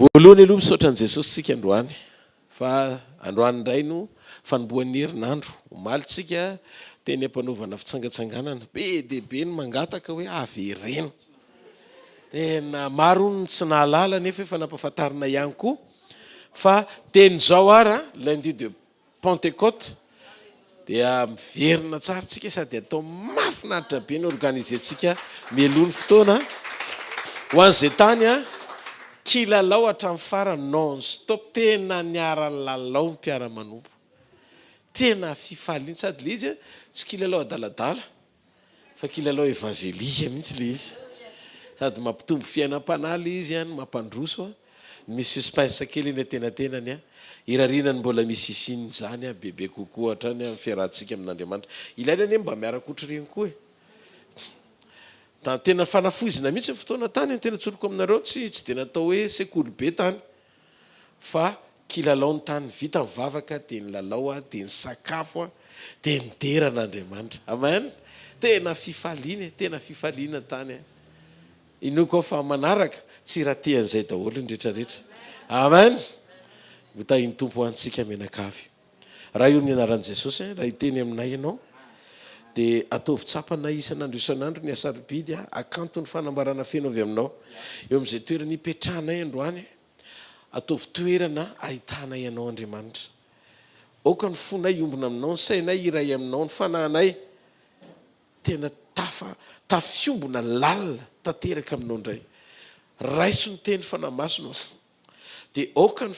Voalohany aloha misaotra an'i Jesosy tsika androany fa androany indray no fanombohan'ny herinandro. Omaly tsika teny am-panaovana fitsangatsanganana. Be dia be ny mangataka hoe avereno. Tena maro hono ny tsy nahalala nefa efa nampahafantarina ihany koa fa teny izao ara lundi de Pentecote dia miverina tsara tsika sady atao mafinaritra be ny organiser-tsika mialoha ny fotoana ho an'izay tany a kilalao hatramin'ny farany non stop tena niara-nilalao ny mpiara-manompo tena fifaliana sady le izy a tsy kilalao adaladala Fa kilalao evangelika mihitsy le izy. Sady mampitombo fiainam-panahy le izy no mampandroso an. Misy suspense kely eny antenatenany an. Irariana ny mbola misy hisian'izany an, bebe kokoa hatrany amin'ny fiarahantsika amin'Andriamanitra. Ilaina anie mba miaraka ohatr'ireny koa e. Tena fanafohizina mihitsy ny fotoana tany an, tena tsoriko aminareo, tsy tsy dia natao hoe sekoly be tany. Fa kilalao ny tany, vita ny vavaka dia nilalao aho, dia nisakafo aho, dia nidera an'Andriamanitra. Amen! Tena fifaliana e, tena fifaliana tany e. Inoako aho fa manaraka, tsy rater an'izay daholo ny rehetra rehetra. Amen! Ho tahin'ny Tompo ho antsika mianakavy. Ray o amin'ny anaran'i Jesosy, raha hiteny aminay Ianao, dia ataovy tsapanay isan'andro isan'andro ny hasarobidy hakanton'ny fanambarana feno avy Aminao. Eo amin'izay toerana ipetrahanay androany, Ataovy toerana ahitanay Anao Andriamanitra. Aoka ny fonay hiombona Aminao, ny sainay hiray Aminao, ny fanahinay tena tafa tafiombona lalina tanteraka Aminao indray. Raiso ny teny Fanahy Masina ô. Dia aoka ny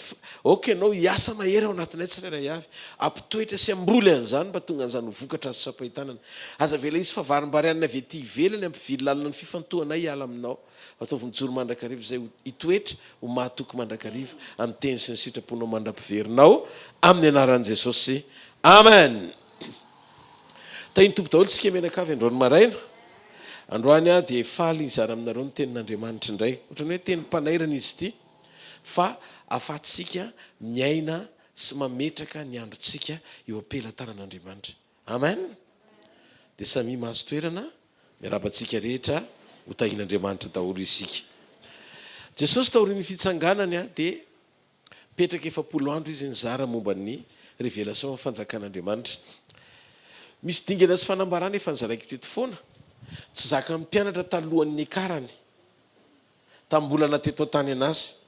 aoka Ianao hiasa mahery ao anatinay tsirairay avy. Ampitoetra sy hamboly an'izany mba tonga an'izany ho vokatra azo tsapain-tanana. Aza avela hisy fahavarimbarianina avy ety ivelany hampivily lalina ny fifantohanay hiala Aminao. Ataovy mijoro mandrakariva izay hitoetra ho mahatoky mandrakariva amin'ny teny sy ny sitraponao mandra-piverinao amin'ny anaran'i Jesosy. Amen! Tahin'ny Tompo daholo isika mianakavy androany maraina. Androany aho dia faly hizara aminareo ny tenin'Andriamanitra indray. Ohatran'ny hoe tenim-panairana izy ity fa ahafahantsika miaina sy mametraka ny androntsika eo am-pelatanan'Andriamanitra. Amen! Dia samia mahazo toerana. Miarahaba antsika rehetra, ho tahian'Andriamanitra daholo isika. Jesosy taorian'ny fitsanganany dia mipetraka 40 andro izy nizara momba ny révélation amin'ny fanjakan'Andriamanitra. Misy dingana sy fanambarana efa nozaraiko teto foana, tsy zakan'ny mpianatra talohan'ny niakarany tamin'ny mbola teto an-tany anazy,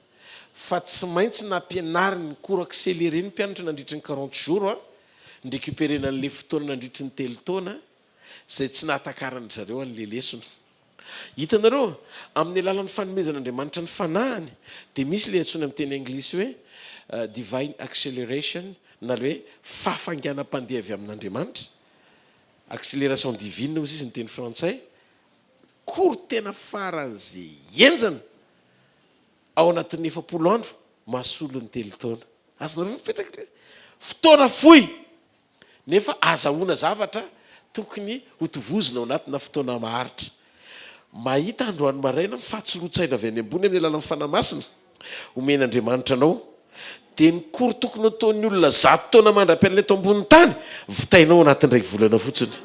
fa tsy maintsy nampianariny cours accéléré ny mpianatra nandritry ny 40 jours, ni-récupérer-na an'ilay fotoana nandritry ny telo taona, izay tsy nahatakaran-dry zareo an'ilay lesona. Hitanareo, amin'ny alalan'ny fanomezan'Andriamanitra ny Fanahiny, dia misy ilay antsoina amin'ny teny anglisy hoe divine acceleration, na ilay hoe fahafainganam-pandeha avy amin'Andriamanitra, acceleration divine hozy izy ny teny frantsay, cours tena faran'izay henjana ao anatin'ny 40 andro, mahasolo ny telo taona. Azonareo ve mipetraka ilay izy? Fotoana fohy! Nefa azahoana zavatra tokony hotovozina ao anatina fotoana maharitra. Mahita androany maraina ny fahatsiroan-tsaina avy any ambony amin'ny alalan'ny Fanahy Masina omen'Andriamanitra anao, dia ny cours tokony hataon'ny olona 100 taona mandra-pialana eto ambonin'ny tany, vitainao ao anatin'ny iray volana fotsiny,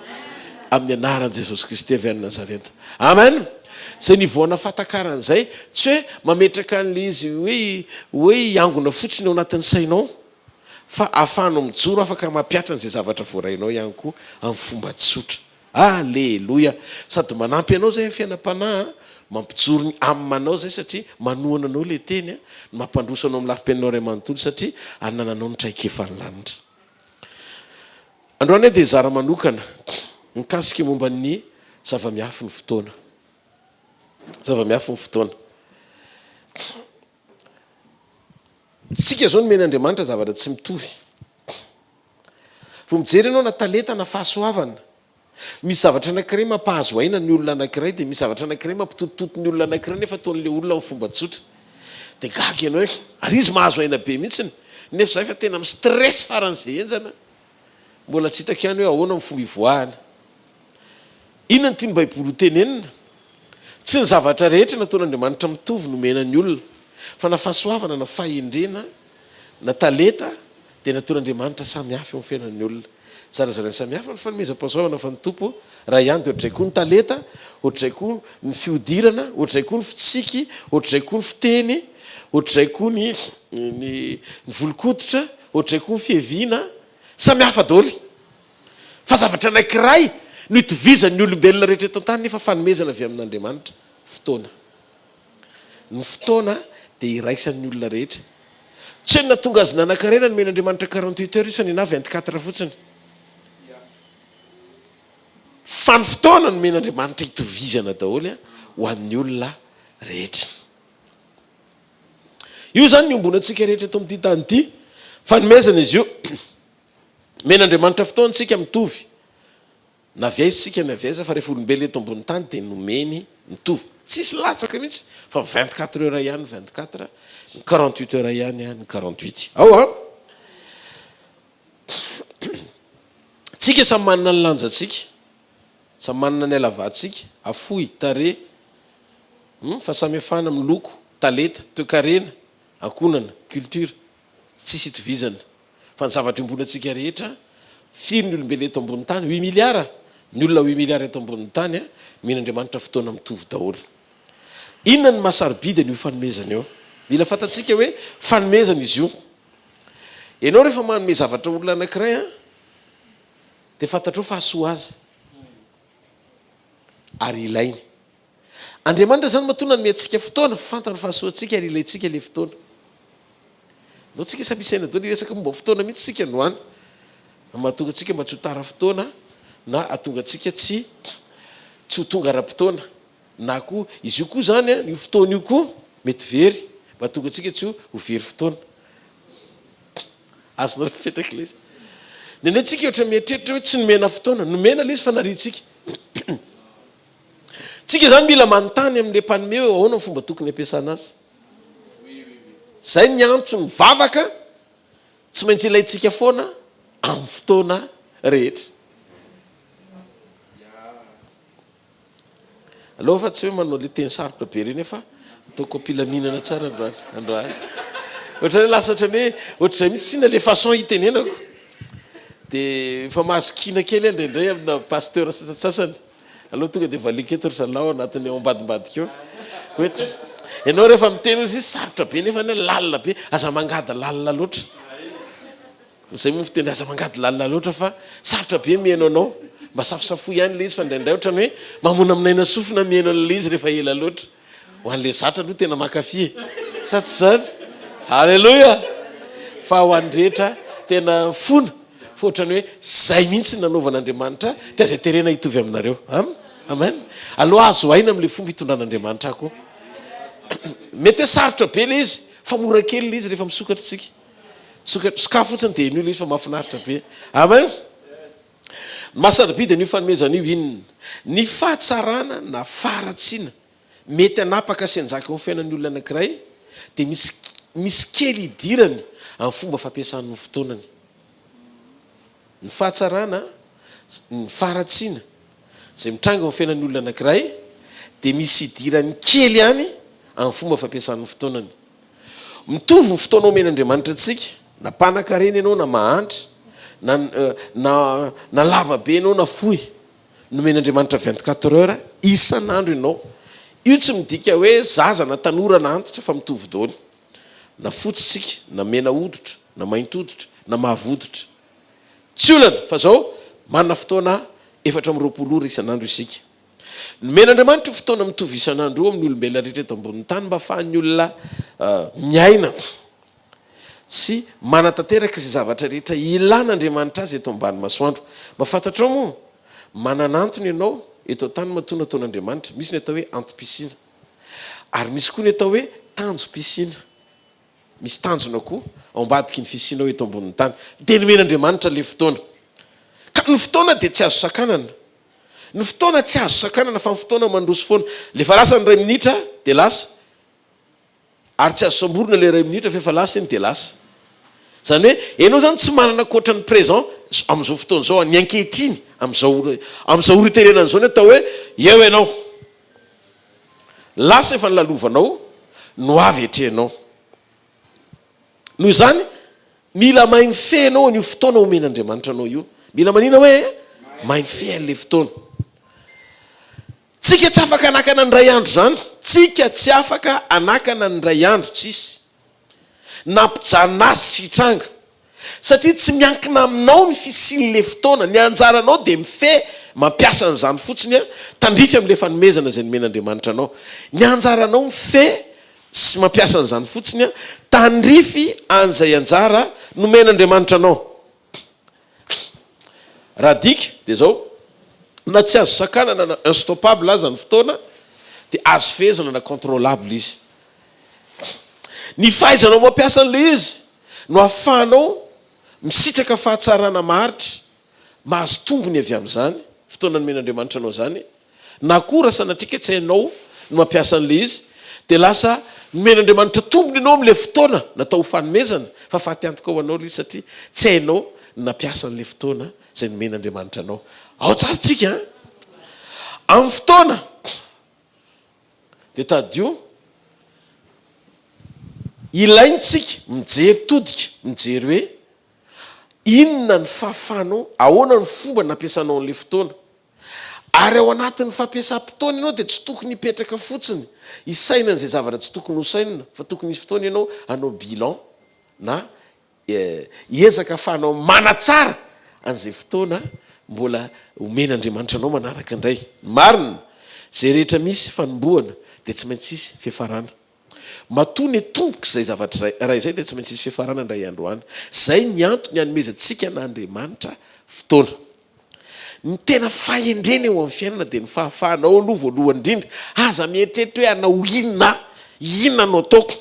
amin'ny anaran'i Jesosy Kristy avy any Nazareta. Amen! Izay niveau-na fahatakarana izay, tsy hoe mametraka an'ilay izy hoe hoe hiangona fotsiny ao anatin'ny sainao, fa ahafahanao mijoro afaka mampihatra an'izay zavatra voarainao ihany koa amin'ny fomba tsotra. Aleloia! Sady manampy anao izay amin'ny fiainam-panahy an, mampijoro ny âme anao izay satria manohana anao ilay teny an, no mampandroso anao amin'ny lafim-piainanao iray manontolo satria anananao ny traikefan'ny lanitra. Androany aho dia hizara manokana mikasika momba ny zava-miafy ny fotoana. Zava-miafy ny fotoana. Tsika zao nomen'Andriamanitra zavatra tsy mitovy. Vao mijery ianao na talenta na fahasoavana, misy zavatra anankiray mampahazo aina ny olona anankiray dia misy zavatra anankiray mampitotototo ny olona anankiray nefa ataon'ilay olona amin'ny fomba tsotra. Dia gaga ianao hoe ary izy mahazo aina be mihitsiny nefa za efa tena mi-stress faran'izay henjana. Mbola tsy hitako ihany hoe ahoana ny fomba ivoahana. Inona no tian'ny Baiboly ho tenenina? Tsy ny zavatra rehetra nataon'Andriamanitra mitovy no omena ny olona, fa na fahasoavana na fahendrena na talenta dia nataon'Andriamanitra samy hafa eo amin'ny fiainan'ny olona. Zarazarainy samy hafa ny fanomezam-pahasoavana fa ny Tompo iray ihany dia ohatr'izay koa ny talenta, ohatr'izay koa ny fihodirana, ohatr'izay koa ny fitsiky, ohatr'izay koa ny fiteny. ohatr'izay koa ny ny ny volon-koditra, ohatr'izay koa ny fiaviana, samy hafa daholo. Fa zavatra anankiray no itovizan'ny olombelona rehetra eto an-tany nefa fanomezana avy amin'Andriamanitra, fotoana. Ny fotoana dia iraisan'ny olona rehetra. Tsy hoe nahatonga azy nanan-karena nomen'Andriamanitra 48 heures io fa nenaha 24 fotsiny. Fa ny fotoana nomen'Andriamanitra itovizana daholo ho an'ny olona rehetra. Io izany ny iombonantsika rehetra eto amin'ity tany ity. Fanomezana izy io. Omen'Andriamanitra fotoana isika mitovy. Na avy aiza isika na avy aiza fa rehefa olombelona eto ambony tany dia nomeny mitovy. Tsisy latsaka mihitsy fa ny 24 heures ihany ny 24, ny 48 heures ihany ny 48. Ao an! Tsika samy manana ny lanjantsika, samy manana ny halavantsika, hafohy, tarehy, hum, fahasamihafana amin'ny loko, talenta, toekarena, ankohonana, culture, tsisy itovizana. Fa ny zavatra iombonantsika rehetra, firy ny olombelona eto ambonin'ny tany? Huit milliards? Ny olona huit milliards eto ambonin'ny tany, nomen'Andriamanitra fotoana mitovy daholo. Inona no maha sarobidy an'io fanomezana io? Mila fantatsika hoe fanomezana izy io. Ianao rehefa manome zavatra olona anankiray an, dia fantatrao fa hahasoa azy ary ilainy. Andriamanitra izany matoa nanome antsika fotoana, fantany fa hahasoa antsika ary ilaintsika ilay fotoana. Ndao tsika samy hisaina daholo hiresaka momba fotoana mihitsy isika androany. Mahatonga antsika mba tsy ho tara fotoana na hahatonga antsika tsy tsy ho tonga ara-potoana. Na koa, izy io koa izany an, io fotoana io koa mety very, mba hahatonga antsika tsy ho very fotoana. Azonareo apetraka ilay izy. Indraindray tsika ohatra mieritreritra hoe tsy nomena fotoana, nomena ilay izy fa nariantsika. Tsika izany mila manontany amin'ilay mpanome hoe ahoana ny fomba tokony hampiasana azy. Izay ny antony vavaka tsy maintsy ilaintsika foana amin'ny fotoana rehetra. Aleo fa tsy hoe manao le teny sarotra be ireny fa ataoko am-pilaminana tsara androany androany. Ohatran'ny hoe lasa ohatran'ny hoe ohatr'izay mihitsy tsinona le façon itenenako. Dia efa mahazo kiana kely aho indraindray amina pasteur sasantsasany. Aleo tonga dia valiako eto ry zalahy ao anatin'ny ao ambadimbadika ao. Hoe ianao rehefa miteny hozy izy sarotra be nefa anie lalina be, aza mangady lalina loatra. Izay moa fiteny aza mangady lalina loatra fa sarotra be mihaino anao. Mba safosafoy ihany ilay izy fa indraindray ohatran'ny hoe mamonamonaina sofina mihaino an'ilay izy rehefa ela loatra. Ho an'ilay zatra aloha tena mankafy e! Sa tsy izany? Aleloia! Fa ho an'ny rehetra tena fona fa ohatran'ny hoe izay mihitsy no nanaovan'Andriamanitra ahy dia aza terena hitovy aminareo. Am? Amen! Aleo azo aina amin'ilay fomba itondran'Andriamanitra ahy koa. Mety hoe sarotra be ilay izy fa mora kely ilay izy rehefa misokatra isika. Sokatra, sokafy fotsiny dia henoy ilay izy fa mahafinaritra be. Amen! Ny maha sarobidy an'io fanomezana io inona? Ny fahatsarana na faharatsiana mety hanapaka sy hanjaka eo amin'ny fiainan'ny olona anankiray dia misy misy kely idirany amin'ny fomba fampiasany ny fotoanany. Ny fahatsarana, ny faharatsiana izay mitranga eo amin'ny fiainan'ny olona anankiray dia misy idirany kely ihany amin'ny fomba fampiasany ny fotoanany. Mitovy ny fotoana omen'Andriamanitra antsika, na mpanankarena ianao na mahantra, na na na lava be ianao na fohy. Nomen'Andriamanitra 24 heures isan'andro ianao. Io tsy midika hoe zaza na tanora na antitra fa mitovy daholo. Na fotsy tsika, na mena hoditra, na mainty hoditra, na mavo hoditra. Tsy olana fa zao manana fotoana 24 ora isan'andro isika. Nomen'Andriamanitra io fotoana mitovy isan'andro io amin'ny olombelona rehetra eto ambonin'ny tany mba hahafahan'ny olona miaina sy manatanteraka izay zavatra rehetra ilan'Andriamanitra azy eto ambany masoandro. Mba fantatrao moa? Manana antony ianao eto an-tany matoa nataon'Andriamanitra. Misy ny atao hoe antom-pisiana. Ary misy koa ny atao hoe tanjom-pisiana. Misy tanjona koa ao ambadiky ny fisianao eto ambonin'ny tany. Dia nomen'Andriamanitra ilay fotoana. Ka ny fotoana dia tsy azo sakanana. Ny fotoana tsy azo sakanana fa ny fotoana mandroso foana. Le efa lasa ny iray minitra dia lasa. Ary tsy azo samborina le iray minitra fa efa lasa iny dia lasa. Izany hoe ianao izany tsy manana ankoatra ny présent amin'izao fotoana izao, ny ankehitriny, amin'izao amin'izao ora itenenana izao ny atao hoe eo ianao. Lasa efa nolalovanao, no avy atrehinao. Noho izany, mila mahay mifehy ianao an'io fotoana omen'Andriamanitra anao io. Mila manina hoe? Mahay mifehy an'ilay fotoana. Tsika tsy afaka hanakana ny iray andro izany. Tsika tsy afaka hanakana ny iray andro, tsisy. Nampijanona azy tsy hitranga. Satria tsy miankina aminao ny fisian'ilay fotoana. Ny anjaranao dia mifehy, mampiasa an'izany fotsiny an, tandrify amin'ilay fanomezana izay nomen'Andriamanitra anao. Ny anjaranao mifehy sy mampiasa an'izany fotsiny an, tandrify an'izay anjara nomen'Andriamanitra anao. Raha adika dia izao, na tsy azo sakanana na unstoppable aza ny fotoana dia azo fehezina na contrôlable izy. Ny fahaizanao mampiasa an'ilay izy no ahafahanao misitraka fahatsarana maharitra, mahazo tombony avy amin'izany fotoana nomen'Andriamanitra anao izany, na koa raha sanatria ka tsy hainao ny mampiasa an'ilay izy dia lasa nomen'Andriamanitra tombony ianao amin'ilay fotoana natao ho fanomezana fa faty antoka ho anao ilay izy satria tsy hainao ny nampiasa an'ilay fotoana izay nomen'Andriamanitra anao. Ao tsara tsika an! Amin'ny fotoana dia tadidio ilaintsika mijery todika, mijery hoe inona ny fahafahanao, ahoana ny fomba nampiasanao an'ilay fotoana. Ary ao anatin'ny fampiasam-potoana ianao dia tsy tokony hipetraka fotsiny hisaina an'izay zavatra tsy tokony hosainina fa tokony hisy fotoana ianao hanao bilan na hiezaka ahafahanao manatsara an'izay fotoana mbola omen'Andriamanitra anao manaraka indray. Marina, izay rehetra misy fanombohana dia tsy maintsy hisy fiafarana. Matoa netomboka izay zavatra iray izay dia tsy maintsy hisy fiafarana indray andro any. Izay ny antony hanomezantsika an'Andriamanitra fotoana. Ny tena fahendrena eo amin'ny fiainana dia ny fahafahanao aloha voalohany indrindra. Aza mieritreritra hoe hanao inona aho, inona no ataoko.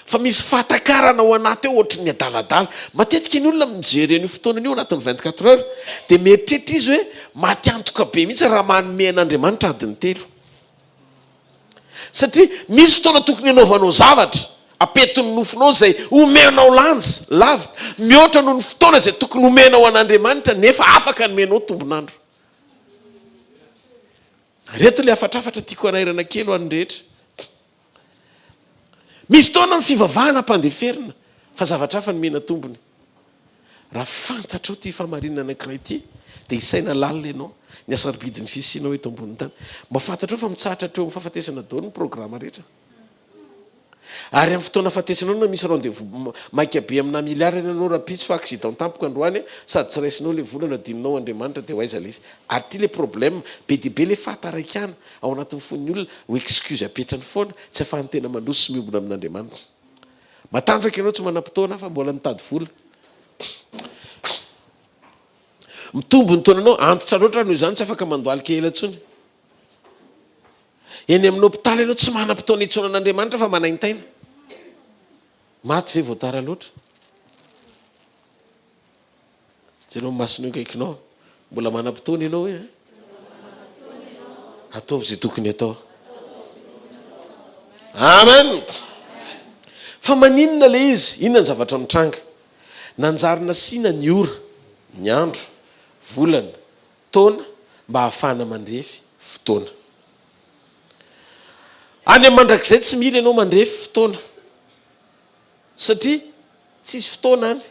Fa misy fahatakarana ao anaty ao ohatry ny adaladala. Matetika ny olona mijery an'io fotoana io anatin'ny 24 heures dia mieritreritra izy hoe maty antoka be mihitsy raha manome an'Andriamanitra adiny telo. Satria misy fotoana tokony hanaovanao zavatra, apetin'ny nofonao izay omenao lanja lavitra mihoatra noho ny fotoana izay tokony homenao an'Andriamanitra nefa afaka nomenao tombon'andro. Ireto ilay hafatrafatra tiako hanairana kely ho an'ny rehetra. Misy fotoana ny fivavahana ampandeferina fa zavatra hafa nomena tombony. Raha fantatrao ity fahamarinana anankiray ity dia hisaina lalina ianao ny hasarobidin'ny fisianao eto ambonin'ny tany. Mba fantatrao fa mitsahatra hatreo amin'ny fahafatesana daholo ny programa rehetra. Ary amin'ny fotoana ahafatesanao na misy rendez-vous maika be amina milliard ianao rahampitso fa accident tampoka androany sady tsy raisinao ilay vola no adinonao Andriamanitra dia ho aiza ilay izy. Ary ity ilay problème, be dia be ilay fahataraikana ao anatin'ny fon'ny olona ho excuse apetrany foana tsy afahan'ny tena mandroso sy miombona amin'Andriamanitra. Matanjaka ianao tsy manam-potoana fa mbola mitady vola. Mitombo ny taonanao, antitra loatra noho izany tsy afaka mandohalika ela intsony. Eny amin'ny hopitaly ianao tsy manam-potoana hiantsoana an'Andriamanitra fa manaintaina. Maty ve vao tara loatra? Jereo ny mason'io akaikinao. Mbola manam-potoana ianao hoe? Ataovy izay tokony atao. Amen. Fa maninona ilay izy? Inona ny zavatra mitranga? Nanjary nasiana ny ora, ny andro, volana, taona mba hahafahana mandrefy fotoana. Any amin'ny mandrakizay tsy mila ianao mandrefy fotoana. Satria tsisy fotoana any.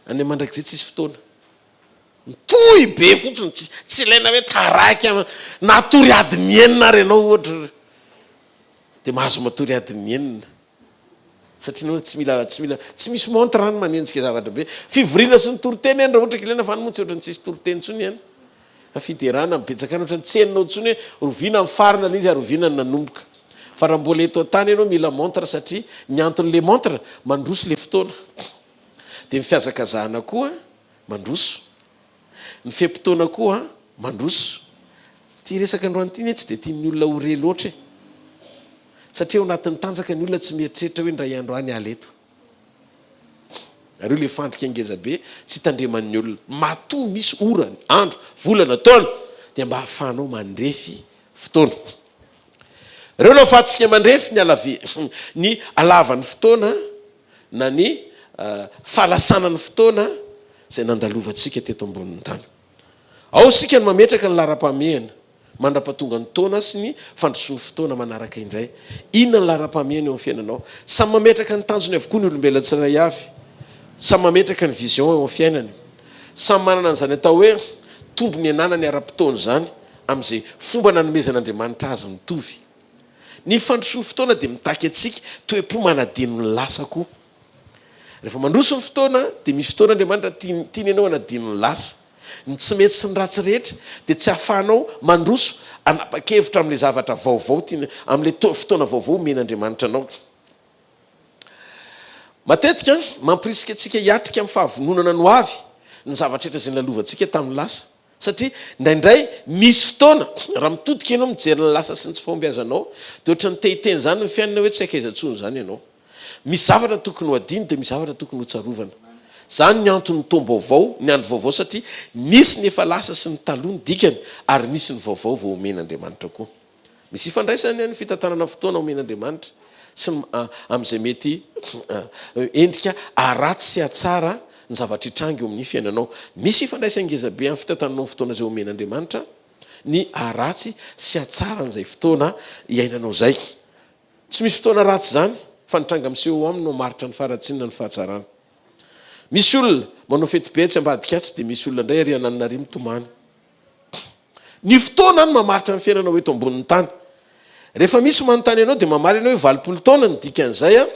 Any mandrakizay tsisy fotoana. Mitohy be fotsiny, tsy tsy ilaina hoe taraiky na hatory adiny enina ary ianao ohatra dia mahazo matory adiny enina. Satria nahoana tsy mila tsy mila tsy misy montre any manenjika zavatra be. Fivoriana sy ny toriteny any raha ohatra ka ilaina fa any moa tsy ohatran'ny tsisy toriteny intsony any. Fa fiderana no betsaka any ohatran'ny tsy henonao intsony hoe roviana nifarana ilay izy ary roviana no nanomboka. Fa raha mbola eto an-tany ianao mila montre satria ny anton'ilay montre mandroso ilay fotoana. Dia ny fihazakazahana koa mandroso. Ny fe-potoana koa mandroso. Ity resaka androany ity anie tsy dia tian'ny olona ho re loatra e. Satria ao anatin'ny tanjaka ny olona tsy mieritreritra hoe indray andro any hiala eto. Ary io ilay fandrika ngeza be tsy tandreman'ny olona. Matoa misy ora, andro, volana, taona dia mba ahafahanao mandrefy fotoana. Ireo no ahafahantsika mandrefy ny halavi, ny halavan'ny fotoana na ny fahalasanan'ny fotoana izay nandalovantsika teto ambonin'ny tany. Ao isika no mametraka ny laharam-pahamehana mandra-pahatonga ny taona sy ny fandrosoan'ny fotoana manaraka indray. Inona ny laharam-pahamehana eo amin'ny fiainanao? Samy mametraka ny tanjony avokoa ny olombelona tsirairay avy. Samy mametraka ny vision eo amin'ny fiainany. Samy manana an'izany atao hoe tombony ananany ara-potoana izany amin'izay fomba nanomezan'Andriamanitra azy mitovy. Ny fandrosoan'ny fotoana dia mitaky antsika toe-po manadino ny lasa koa. Rehefa mandroso ny fotoana dia misy fotoana Andriamanitra tiany tiany ianao hanadino ny lasa. Ny tsy mety sy ny ratsy rehetra dia tsy ahafahanao mandroso hanapa-kevitra amin'ilay zavatra vaovao tiany amin'ilay fotoana vaovao omen'Andriamanitra anao. Matetika mampirisika antsika hiatrika amin'ny fahavononana ny hoavy ny zavatra rehetra izay nolalovantsika tamin'ny lasa. Satria indraindray misy fotoana raha mitodika ianao mijery ny lasa sy ny tsy fahombiazanao dia ohatran'ny te hiteny izany ny fiainana hoe tsy haiko aiza intsony izany ianao. Misy zavatra tokony ho adino dia misy zavatra tokony ho tsarovana. Izany ny anton'ny taom-baovao, ny andro vaovao satria misy ny efa lasa sy ny taloha ny dikany ary misy ny vaovao vao omen'Andriamanitra koa. Misy ifandraisany ny fitantanana fotoana omen'Andriamanitra sy ny amin'izay mety endrika haharatsy sy hahatsara ny zavatra hitranga eo amin'ny fiainanao. Misy ifandraisany ngezabe amin'ny fitantananao ny fotoana izay omen'Andriamanitra ny haharatsy sy hahatsara an'izay fotoana iainanao izay. Tsy misy fotoana ratsy izany fa ny tranga miseho eo aminy no hamaritra ny faharatsiana na ny fahatsarana. Misy olona manao fety be atsy ambadika atsy dia misy olona indray ary ananona ary mitomany. Ny fotoana no mamaritra ny fiainanao eto ambonin'ny tany. Rehefa misy manontany anao dia mamaly ianao hoe 80 taona ny dikan'izay an!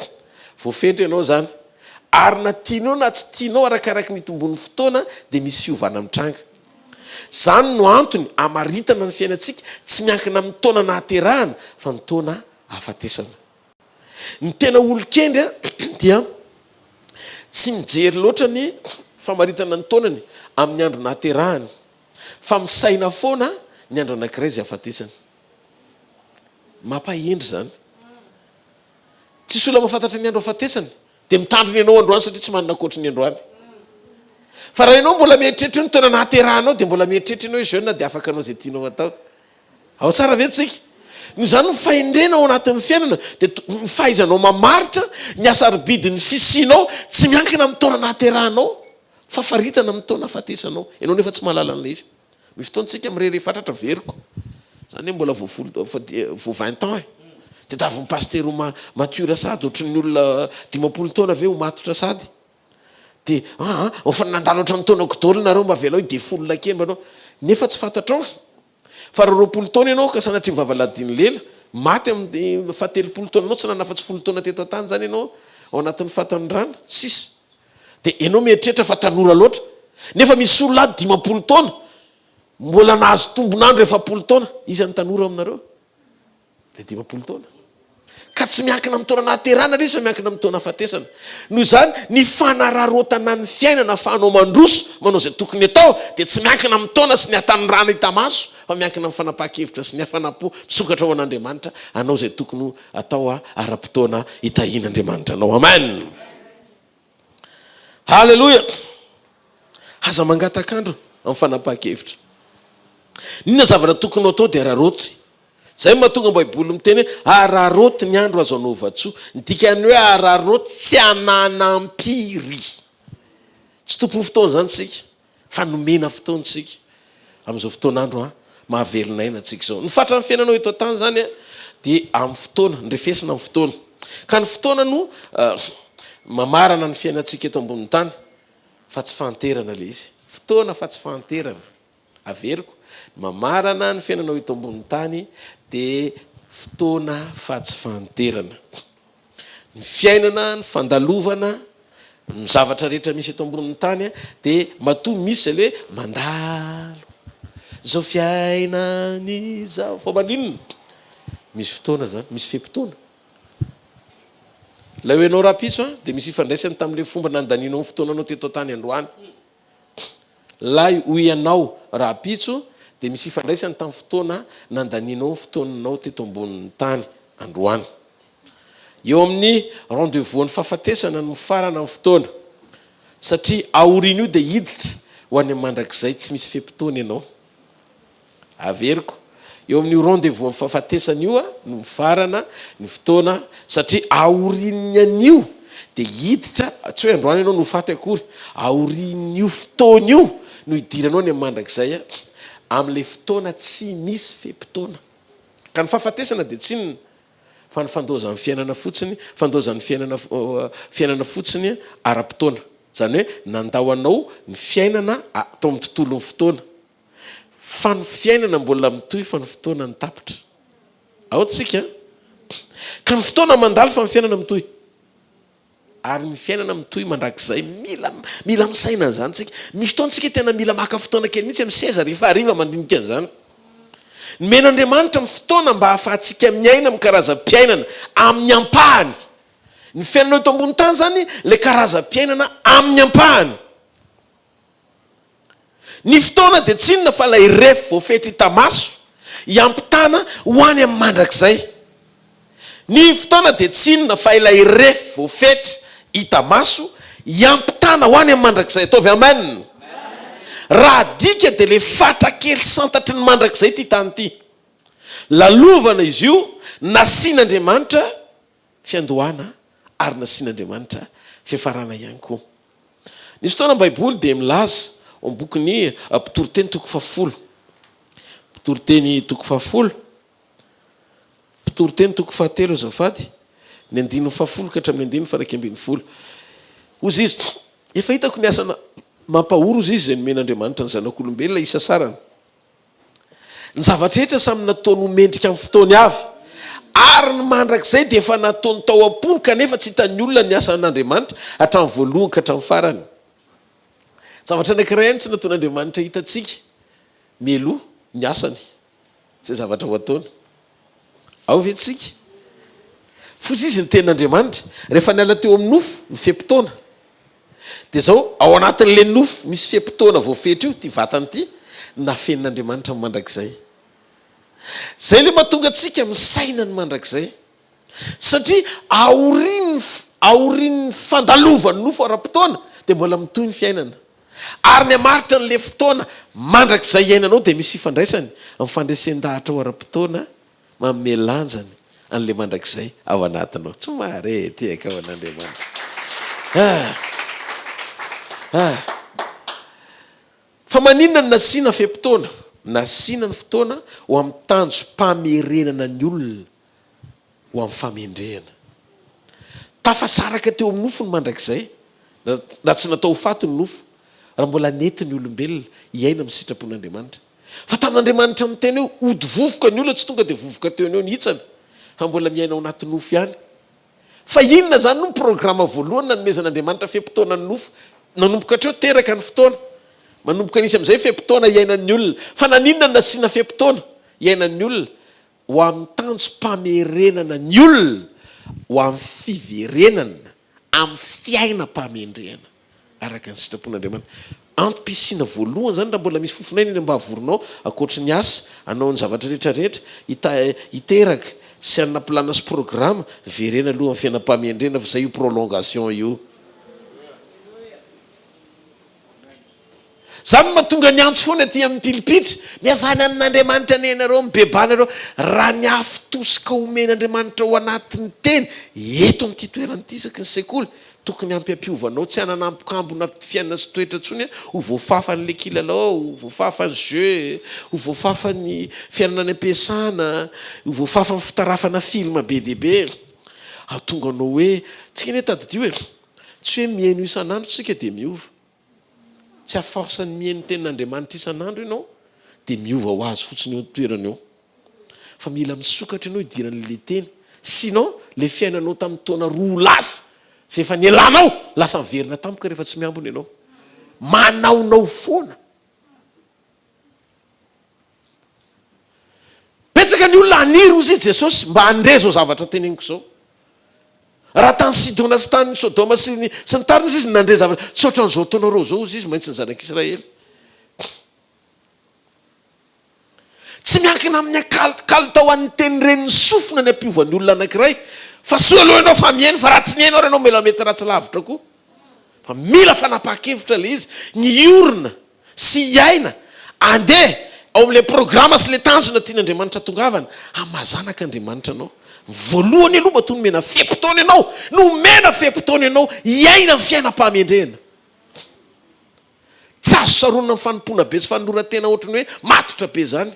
Voafetra ianao izany. Ary na tianao na tsy tianao arakaraky ny itombon'ny fotoana dia misy fiovana mitranga. Izany no antony amaritana ny fiainantsika tsy miankina amin'ny taona nahaterahana fa ny taona ahafatesana. Ny tena olon-kendry dia tsy mijery loatra ny famaritana ny taonany amin'ny andro nahaterahany fa misaina foana ny andro anankiray izay hahafatesany. Mampahendry izany. Tsisy olona mahafantatra ny andro hahafatesany dia mitandrina ianao androany satria tsy manana ankoatry ny androany. Fa raha ianao mbola mieritreritra hoe ny taona nahaterahanao dia mbola mieritreritra ianao hoe jeune dia afaka hanao izay tianao atao. Ao tsara ve tsika? Noho izany ny fahendrena ao anatin'ny fiainana dia ny fahaizanao mamaritra ny hasarobidin'ny fisianao tsy miankina amin'ny taona nahaterahanao fa faritana amin'ny taona ahafatesanao. Ianao nefa tsy mahalala an'ilay izy. Misy fotoana tsika mirehareha fatratra veriko. Zany hoe mbola vao folo vao vingt ans e. Tadiavin'ny pasitera ho mature sady ohatran'ny olona 50 taona ve ho matotra sady. Dia aa efa nandalo hatramin'ny taonako daholo nareo mba avelao hi-defoule kely mba anao. Nefa tsy fantatrao fa raha 20 taona ianao ka sanatria mivava ladin'ny lela, maty amin'ny fahatelopolo taonanao tsy nanana afa-tsy folo taona teto an-tany izany ianao ao anatin'ny fahatanorana sisa. Dia ianao mieritreritra fa tanora loatra. Nefa misy olona ato 50 taona mbola nahazo tombon'andro 40 taona. Iza no tanora ao aminareo? Ilay 50 taona. Ka tsy miankina amin'ny taona nahaterahana ilay izy fa miankina amin'ny taona ahafatesana. Noho izany, ny fanararaotana ny fiainana ahafahanao mandroso, manao izay tokony atao, dia tsy miankina amin'ny taona sy ny hatanorana hita maso, fa miankina amin'ny fanapahan-kevitra sy ny hafanam-po misokatra ho an'Andriamanitra hanao izay tokony ho atao ara-potoana hitahian'Andriamanitra anao. Amen! Haleloia! Aza mangatak'andro amin'ny fanapahan-kevitra. N'inona zavatra tokony ho atao dia araraoty. Izay no mahatonga ny Baiboly miteny hoe araraoty ny andro azo anaovan-tsoa. Ny dikan'ny hoe araraoty tsy ananam-piry. Tsy tompon'ny fotoana izany isika fa nomena fotoana isika amin'izao fotoan'andro mahavelona aina antsika izao. Ny fatran'ny fiainanao eto an-tany izany dia amin'ny fotoana, ny refesina amin'ny fotoana. Ka ny fotoana no mamarana ny fiainantsika eto ambonin'ny tany fa tsy fahanterana ilay izy. Fotoana fa tsy fahanterana. Averiko, ny mamarana ny fiainanao eto ambonin'ny tany dia fotoana fa tsy fahanterana. Ny fiainana, ny fandalovana, ny zavatra rehetra misy eto ambonin'ny tany dia matoa misy izay le hoe mandalo izao fiainana izao. Fa maninona? Misy fotoana izany, misy fe-potoana. Ilay hoe ianao rahampitso dia misy ifandraisany tamin'ilay fomba nandanianao ny fotoananao teto an-tany androany. Lay hoy ianao rahampitso dia misy ifandraisany tamin'ny fotoana nandanianao ny fotoananao teto ambonin'ny tany androany. Eo amin'ny rendez-vous an'ny fahafatesana no mifarana ny fotoana satria aorian'io dia hiditra ho any amin'ny mandrakizay tsy misy fe-potoana ianao. Averiko, eo amin'io rendez-vous amin'ny fahafatesana io no mifarana ny fotoana satria aorian'ny an'io dia hiditra, tsy hoe androany ianao no ho faty akory, aorian'io fotoana io no hidiranao any amin'ny mandrakizay amin'ilay fotoana tsy misy fe-potoana. Ka ny fahafatesana dia tsy inona fa ny fandaozan'ny fiainana fotsiny, fandaozan'ny fiainana fiainana fotsiny ara-potoana. Izany hoe nandao anao ny fiainana tao amin'ny tontolon'ny fotoana. Fa ny fiainana mbola mitohy fa ny fotoana no tapitra. Ao tsika an! Ka ny fotoana mandalo fa ny fiainana mitohy. Ary ny fiainana mitohy mandrakizay. Mila mila misaina an'izany tsika. Misy fotoana tsika tena mila maka fotoana kely mihitsy amin'ny seza rehefa hariva mandinika an'izany. Nomen'Andriamanitra ny fotoana mba hahafahantsika miaina amin'ny karazam-piainana amin'ny ampahany. Ny fiainana eto ambony tany izany ilay karazam-piainana amin'ny ampahany. Ny fotoana dia tsy inona fa ilay refy voafetra hita maso hiampitana ho any amin'ny mandrakizay. Ny fotoana dia tsy inona fa ilay refy voafetra hita maso hiampitana ho any amin'ny mandrakizay. Ataovy Amen! Raha adika dia ilay fatra kely santatry ny mandrakizay ity tany ity. Lalovana izy io, nasian'Andriamanitra fiandohana ary nasian'Andriamanitra fiafarana ihany koa. Nisy fotoana ny Baiboly dia milaza ao amin'ny bokin'ny Mpitoriteny toko fahafolo. Mpitoriteny toko fahafolo. Mpitoriteny toko fahatelo azafady, ny andininy fahafolo ka hatramin'ny andininy faha-11. Hozy izy, Efa hitako ny asa mampahory hozy izy izay nomen'Andriamanitra ny zanak'olombelona hisasarana. Ny zavatra rehetra samy nataony ho mendrika amin'ny fotoany avy, ary ny mandrakizay dia efa nataony tao am-pony kanefa tsy hitan'ny olona ny asan'Andriamanitra hatramin'ny voalohany ka hatramin'ny farany. Zavatra anankiray ihany tsy nataon'Andriamanitra hitantsika mialoha ny asany, izay zavatra ho ataony. Ao ve tsika? Fotsy izy ny tenin'Andriamanitra, rehefa niala teo amin'ny nofo ny fe-potoana. Dia izao, ao anatin'ilay nofo misy fe-potoana voafetra io, ity vatana ity, nafenin'Andriamanitra ny mandrakizay. Izay ilay mahatonga antsika misaina ny mandrakizay. Satria aorian'ny, aorian'ny fandalovan'ny nofo ara-potoana, dia mbola mitohy ny fiainana. Ary ny hamaritra an'ilay fotoana mandrakizay iainanao dia misy ifandraisany amin'ny fandresen-dahatrao ara-potoana manome lanjany an'ilay mandrakizay ao anatinao. Tsy mahare tehaka ho an'Andriamanitra. Ah! Ah! Fa maninona no nasiana fe-potoana? Nasiana ny fotoana ho amin'ny tanjom-pamerenana ny olona ho amin'ny fahamendrehana. Tafasaraka teo amin'ny nofo ny mandrakizay, na tsy natao ho faty ny nofo, raha mbola nety ny olombelona hiaina amin'ny sitrapon'Andriamanitra. Fa tamin'Andriamanitra niteny hoe hody vovoka ny olona, tsy tonga dia vovoka teo no eo nihitsana, fa mbola miaina ao anaty nofo ihany. Fa inona izany no programa voalohany nanomezan'Andriamanitra fe-potoana ny nofo? Nanomboka hatreo teraka ny fotoana. Manomboka nisy amin'izay fe-potoana iainan'ny olona. Fa naninona no nasiana fe-potoana iainan'ny olona? Ho amin'ny tanjom-pamerenana ny olona ho amin'ny fiverenana amin'ny fiainam-pahamendrehana araka ny sitrapon'Andriamanitra. Antom-pisiana voalohany izany raha mbola misy fofon'aina eny am-bavoronao ankoatry ny asa, hanao ny zavatra rehetra rehetra, hiteraka sy hanana planina sy programa, verena aloha amin'ny fiainam-pahamendrehana fa izay io prolongation io. Zany no mahatonga ny antso foana aty amin'ny pilipitra, mihavana amin'Andriamanitra anie ianareo, mibebaha nareo, raha ny afo tosika omen'Andriamanitra ao anatin'ny teny, eto amin'ity toerana ity isaky ny sekoly, tokony hampiampiova anao tsy hanana ambokambona fiainana sy toetra intsony, ho voafafan'ilay kilalao, ho voafafan'ny jeu, ho voafafan'ny fiainana any am-piasana, ho voafafan'ny fitarafana film be dia be, hahatonga anao hoe, tsika anie tadidio e, tsy hoe mihaino isan'andro tsika dia miova. Tsy à force ny mihaino ny tenin'Andriamanitra isan'andro ianao dia miova ho azy fotsiny eo an-toerana eo. Fa mila misokatra ianao hidiran'ilay teny. Sinon, ilay fiainanao tamin'ny taona roa lasa izay efa nialanao, lasa miverina tampoka rehefa tsy miambina ianao. Manaonao foana. Betsaka ny olona haniry hozy i Jesosy mba handre izao zavatra teneniko izao. Raha tany Sidona sy tany Sodoma sy ny sy ny tariny hozy izy nandre zavatra tsy ohatran'izao ataonareo izao hozy izy maintsy ny zanak'Israely. Tsy miankina amin'ny kalitao an'ny teny ren'ny sofina ny hampiova ny olona anankiray fa soa aloha ianao fa mihaino fa raha tsy mihaino ary ianao mila mety ratsy lavitra koa. Fa mila fanapahan-kevitra ilay izy, ny hiorina sy hiaina, andeha ao amin'ilay programa sy ilay tanjona tian'Andriamanitra hatongavana, amin'ny maha zanak'Andriamanitra anao. Voalohany aloha matoa nomena fe-potoana ianao, nomena fe-potoana ianao hiaina ny fiainam-pahamendrehana. Tsy azo saronina amin'ny fanompoana be sy fanoloran-tena ohatry ny hoe matotra be izany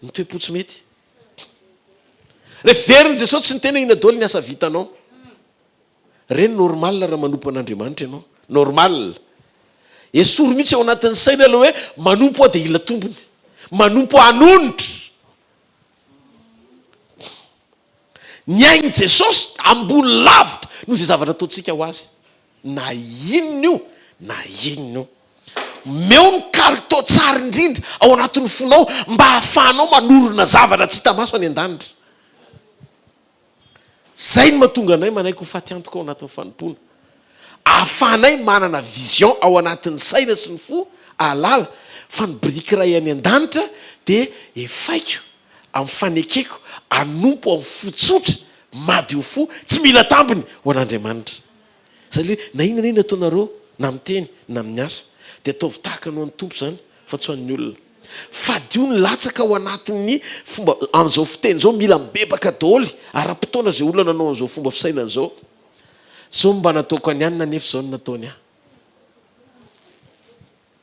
ny toe-po tsy mety. Rehefa verin'i Jesosy tsy niteny hoe inona daholo ny asa vitanao. Reny normal raha manompo an'Andriamanitra ianao. Normal. Esory mihitsy ao anatin'ny saina ilay hoe manompo aho dia hila tombony. Manompo aho hanonitra. Ny ain'i Jesosy ambony lavitra noho izay zavatra ataontsika ho Azy. Na inona io na inona io. Omeo ny kalitao tsara indrindra ao anatin'ny fonao mba hahafahanao manorina zavatra tsy hita maso any an-danitra. Izay no mahatonga anay manaiky ho faty antoka ao anatin'ny fanompoana. Ahafahanay manana vision ao anatin'ny saina sy ny fo hahalala fa ny biriky iray any an-danitra dia efaiko amin'ny fanekeko hanompo amin'ny fo tsotra, madio fo, tsy mila tambiny ho an'Andriamanitra. Izay ilay hoe na inona na inona ataonareo na amin'ny teny na amin'ny asa dia ataovy tahaka ny ho an'ny Tompo izany fa tsy ho an'ny olona. Fadio ny latsaka ao anatin'ny fomba amin'izao fiteny izao mila mibebaka daholo ara-potoana izay olona nanao an'izao fomba fisainana izao. Zao no mba nataoko an'i anona nefa izao no nataony ahy.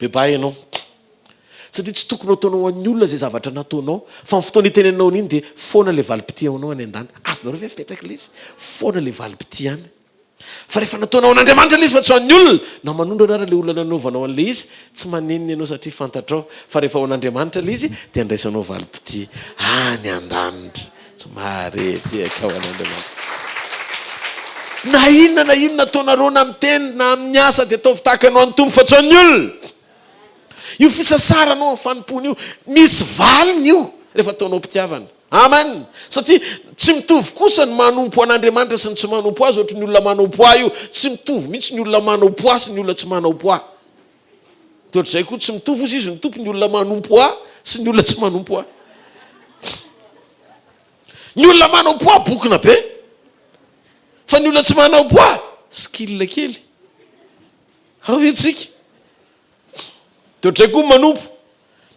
Bebaha ianao. Satria tsy tokony ho ataonao ho an'ny olona izay zavatra nataonao fa ny fotoana itenenanao an'iny dia foana ilay valim-pitia ao anao any an-danitra. Azonareo ve mipetraka ilay izy? Foana ilay valim-pitia any. Fa rehefa nataonao an'Andriamanitra ilay izy fa tsy ho an'ny olona, na manondrana ara ilay olona nanaovanao an'ilay izy, tsy manenina ianao satria fantatrao fa rehefa ho an'Andriamanitra ilay izy dia andraisanao valim-pitia any an-danitra. Tsy mahare tehaka ho an'Andriamanitra. Na inona na inona ataonareo na amin'ny teny na amin'ny asa dia ataovy tahaka ny ho an'ny Tompo fa tsy ho an'ny olona. Io fisasaranao amin'ny fanompoana io, misy valiny io rehefa ataonao am-pitiavana. Amen! Satria tsy mitovy kosa ny manompo an'Andriamanitra sy ny tsy manompo Azy, ohatry ny olona manompo ahy io, tsy mitovy mihitsy ny olona manompo ahy sy ny olona tsy manompo ahy. Dia ohatr'izay koa tsy mitovy hozy izy ny Tompo ny olona manompo ahy sy ny olona tsy manompo ahy. Ny olona manompo ahy bokona be, fa ny olona tsy manompo ahy skill kely. Ao ve tsika? Dia ohatr'izay koa ny manompo.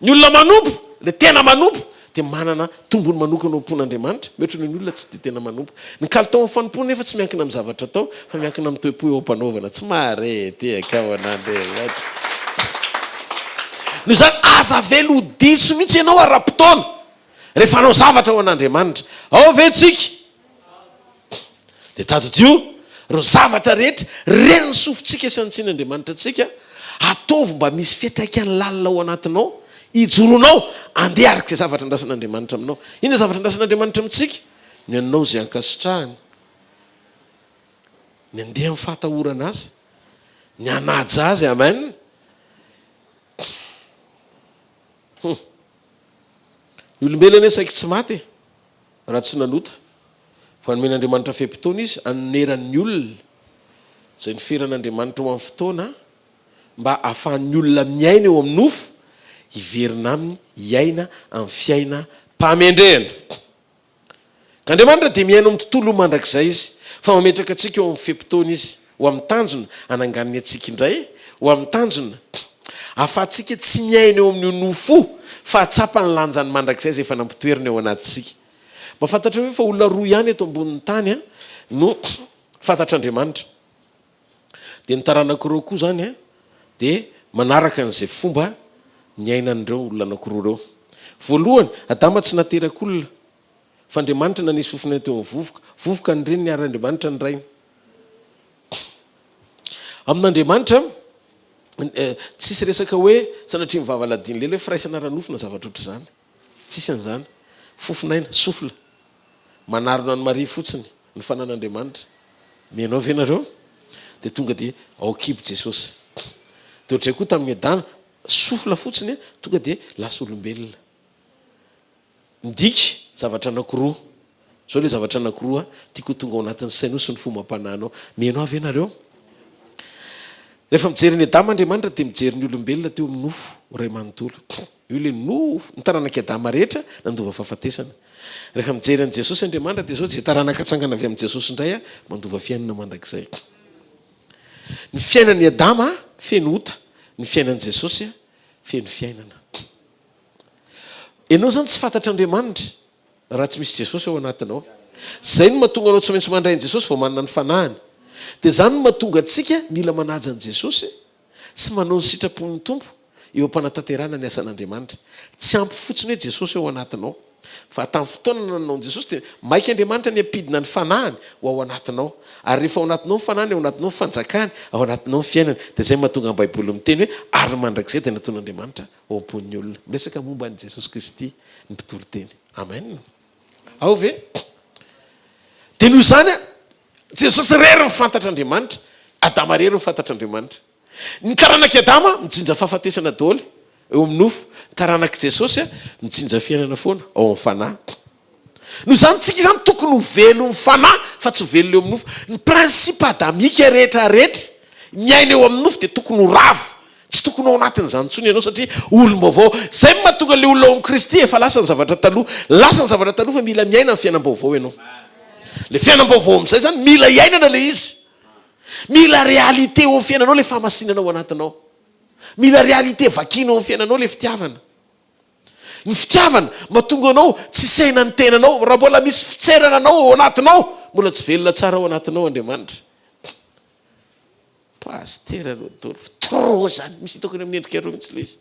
Ny olona manompo, ilay tena manompo, dia manana tombony manokana ao am-pon'Andriamanitra, mihoatra noho ny olona tsy dia tena manompo. Ny kalitao amin'ny fanompoana nefa tsy miankina amin'ny zavatra atao, fa miankina amin'ny toe-po eo am-panaovana. Tsy mahare tehaka ao an'Andriamanitra. Noho izany, aza avela ho diso mihitsy ianao ara-potoana, rehefa hanao zavatra ho an'Andriamanitra. Ao ve tsika? Dia tadidio ireo zavatra rehetra ren'ny sofintsika sy antsian'Andriamanitra antsika, ataovy mba misy fiantraikany lalina ao anatinao, hijoronao, andeha araka izay zavatra andrasan'Andriamanitra aminao. Inona zavatra andrasan'Andriamanitra amintsika? Ny hanao izay ankasitrahany, ny handeha amin'ny fahatahorana Azy, ny hanaja Azy, amen. Hum. Ny olombelona anie saiky tsy maty e. Raha tsy nanota, fa nomen'Andriamanitra fe-potoana izy hanonerany ny olona, izay noferan'Andriamanitra ho amin'ny fotoana mba hahafahan'ny olona miaina eo amin'ny nofo, hiverina aminy hiaina amin'ny fiainam-pahamendrehana. Ka Andriamanitra dia miaina ao amin'ny tontolo mandrakizay Izy, fa mametraka antsika eo amin'ny fe-potoana Izy, ho amin'ny tanjona hananganany antsika indray, ho amin'ny tanjona ahafahantsika tsy miaina eo amin'io nofo io, fa hahatsapa ny lanjany mandrakizay izay efa nampitoerina eo anatintsika. Mba fantatrareo ve fa olona roa ihany eto ambonin'ny tany no fantatr'Andriamanitra? Dia ny taranak'ireo koa izany dia manaraka an'izay fomba niainan'ireo olona anankiroa ireo. Voalohany, Adama tsy naterak'olona. Fa Andriamanitra nanisy fofon'aina teo amin'ny vovoka. Vovoka ny reniny ary Andriamanitra ny rainy. Amin'Andriamanitra, tsisy resaka hoe sanatria ny vava ladin'ny lela hoe firaisana ara-nofo na zavatra ohatr'izany. Tsisy an'izany. Fofon'aina, souffle. Manarona an'i Maria fotsiny ny fanan'Andriamanitra. Mihaino ahy ve nareo? Dia tonga dia ao an-kibo Jesosy. Dia ohatr'izay koa tamin'i Adama, souffle fotsiny, tonga dia lasa olombelona. Midika zavatra anankiroa. Izao ilay zavatra anankiroa tiako ho tonga ao anatin'ny sainao sy ny fombam-panahinao. Mihaino ahy ve nareo? Rehefa mijery an'i Adama Andriamanitra dia mijery ny olombelona teo amin'ny nofo iray manontolo. Io ilay nofo, ny taranak'i Adama rehetra nandova fahafatesana. Rehefa mijery an'i Jesosy Andriamanitra dia izao, izay taranaka atsangana avy amin'i Jesosy indray mandova fiainana mandrakizay. Ny fiainan'i Adama feno ota, ny fiainan'i Jesosy feno fiainana. Ianao izany tsy fantatr'Andriamanitra raha tsy misy Jesosy ao anatinao. Izay no mahatonga anao tsy maintsy mandray an'i Jesosy vao manana ny fanahiny. Dia izany no mahatonga antsika mila manaja an'i Jesosy sy manao ny sitrapon'ny Tompo eo am-panatanterahana ny asan'Andriamanitra. Tsy ampy fotsiny hoe Jesosy ao anatinao. Fa tamin'ny fotoana nanao an'i Jesosy dia maika Andriamanitra ny hampidina ny fanahiny ho ao anatinao. Ary rehefa ao anatinao ny fanahiny, ao anatinao ny fanjakany, ao anatinao ny fiainany. Dia izay no mahatonga ny Baiboly miteny hoe ary mandrakizay dia nataon'Andriamanitra ao am-pon'ny olona. Miresaka momba an'i Jesosy Kristy ny mpitoriteny. Amen. Ao ve? Dia noho izany, Jesosy irery no fantatr'Andriamanitra, Adama irery no fantatr'Andriamanitra. Ny taranak'i Adama mijinja fahafatesana daholo eo amin'ny nofo, ny taranak'i Jesosy mijinja fiainana foana ao amin'ny fanahy. Noho izany tsika izany tokony ho velon'ny fanahy fa tsy ho velona eo amin'ny nofo. Ny principe adamique rehetra rehetra miaina eo amin'ny nofo dia tokony ho rava. Tsy tokony ho ao anatin'izany intsony ianao satria olom-baovao. Izay no mahatonga ilay olona ao amin'i Kristy efa lasa ny zavatra taloha. Lasa ny zavatra taloha fa mila miaina ny fiainam-baovao ianao. Ilay fiainam-baovao amin'izay izany mila iainana ilay izy. Mila réalité eo amin'ny fiainanao ilay fahamasinana ao anatinao. Mila réalité vakiana ao amin'ny fiainanao ilay fitiavana. Ny fitiavana mahatonga anao tsy hisaina ny tenanao. Raha mbola misy fitserana anao ao anatinao, mbola tsy velona tsara ao anatinao Andriamanitra. Pasitera Rodolphe, trop zany, misy hitako eny amin'ny endrikareo mihitsy ilay izy.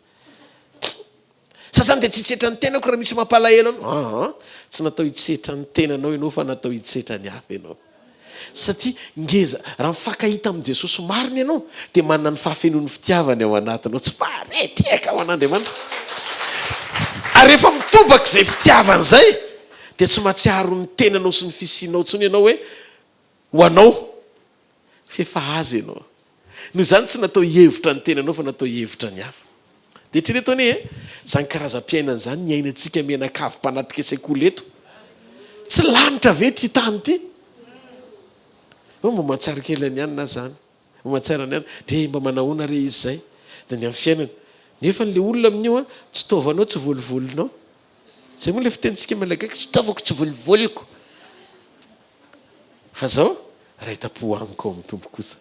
Sasany dia tsy hitsetra ny tenako raha misy mampalahelo anao. Aa, tsy natao hitsetra ny tenanao ianao fa natao hitsetra ny hafa ianao. Satria ngeza, raha mifankahita amin'i Jesosy marina ianao dia manana ny fahafenoan'ny fitiavany ao anatinao. Tsy maharetiaka ho an'Andriamanitra. Ary rehefa mitobaka izay fitiavana izay dia tsy mahatsiaro ny tenanao sy ny fisianao intsony ianao hoe ho anao F'efa azy ianao. Noho izany tsy natao hihevitra ny tenanao fa natao hihevitra ny hafa. Dia eritrereto anie e, izany karazam-piainana izany niainantsika mianakavy mpanatrika sekoly eto. Tsy lanitra ve ity tany ity? Hoe mba mahatsiaro kely an'i anona aho izany. Mba mahatsiaro an'i anona. Dre mba manahoana re izy izay? Dia ny amin'ny fiainana. Nefa ilay olona amin'io an, tsy taovanao, tsy volivolinao. Izay moa ilay fitenintsika malagasy, tsy taovako, tsy volivoliko. Fa zao, ray tam-po amiko ao amin'ny Tompo kosa.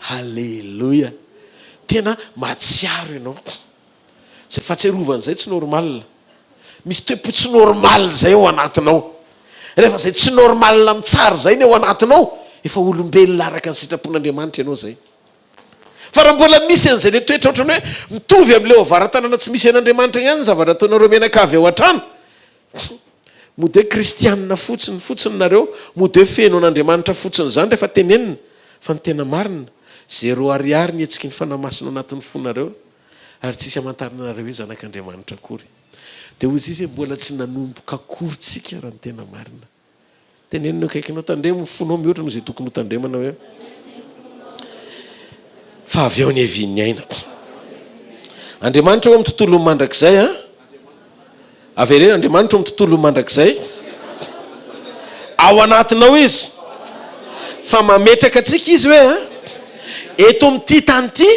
Haleloia! Tena mahatsiaro ianao. Izay fahatsiarovana izay tsy normal. Misy toe-po tsy normal izay ao anatinao. Rehefa izay tsy normal amin'ny tsara izay ny ao anatinao, efa olombelona araka ny sitrapon'Andriamanitra ianao izay. Fa raha mbola misy an'izay le toetra ohatran'ny hoe mitovy amin'ilay ao avara-tanana tsy misy an'Andriamanitra ihany ny zavatra ataonareo mianakavy ao an-trano, Mody hoe kristianina fotsiny fotsiny nareo, mody hoe feno an'Andriamanitra fotsiny izany rehefa tenenina, fa ny tena marina, zéro ariary ny hetsiky ny Fanahy Masina ao anatin'ny fonareo, ary tsisy hamantarana anareo hoe zanak'Andriamanitra akory. Dia hoy izy hoe mbola tsy nanomboka akory tsika raha ny tena marina. Teneno ny akaikinao, tandremo ny fonao mihoatra noho izay tokony ho tandremana hoe fa avy eo ny hevian'ny aina. Andriamanitra eo amin'ny tontolon'ny mandrakizay an. Avereno, Andriamanitra eo amin'ny tontolon'ny mandrakizay. Ao anatinao izy. Fa mametraka antsika izy hoe an, eto amin'ity tany ity,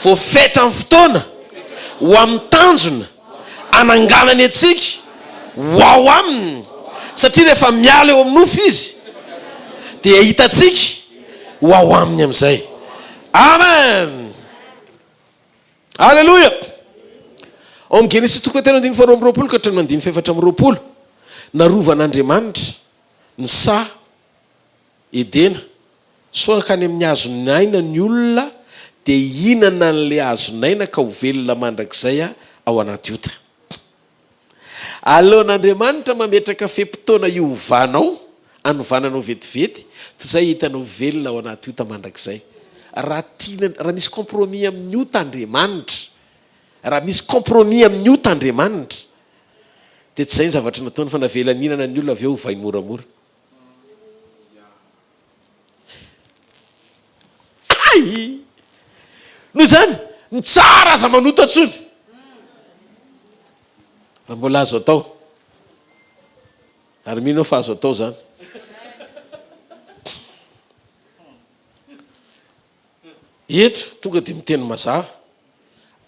voafetra ny fotoana ho amin'ny tanjona hananganany antsika ho ao aminy, satria rehefa miala eo amin'ny nofo izy dia hitantsika ho ao aminy amin'izay. Amen! Aleloia! Ao amin'ny Genesisy toko fahatelo andininy faharoa amby roapolo ka hatramin'ny andininy fahefatra amby roapolo, narovan'Andriamanitra ny saha Edena, Sao hankany amin'ny hazon'aina ny olona dia hihinana an'ilay hazon'aina ka ho velona mandrakizay ao anaty ota. Aleon'Andriamanitra mametraka fe-potoana hiovanao, hanovana anao vetivety, toy izay hitanao velona ao anaty ota mandrakizay. Raha tiana, raha misy compromis amin'ny ota Andriamanitra, raha misy compromis amin'ny ota Andriamanitra, dia tsy izay ny zavatra nataony fa navelany hihinana ny olona avy eo hovainy moramora. Hay! Noho izany, ny tsara aza manota intsony. Raha mbola azo atao. Ary mino aho fa azo atao izany. Eto tonga dia miteny mazava,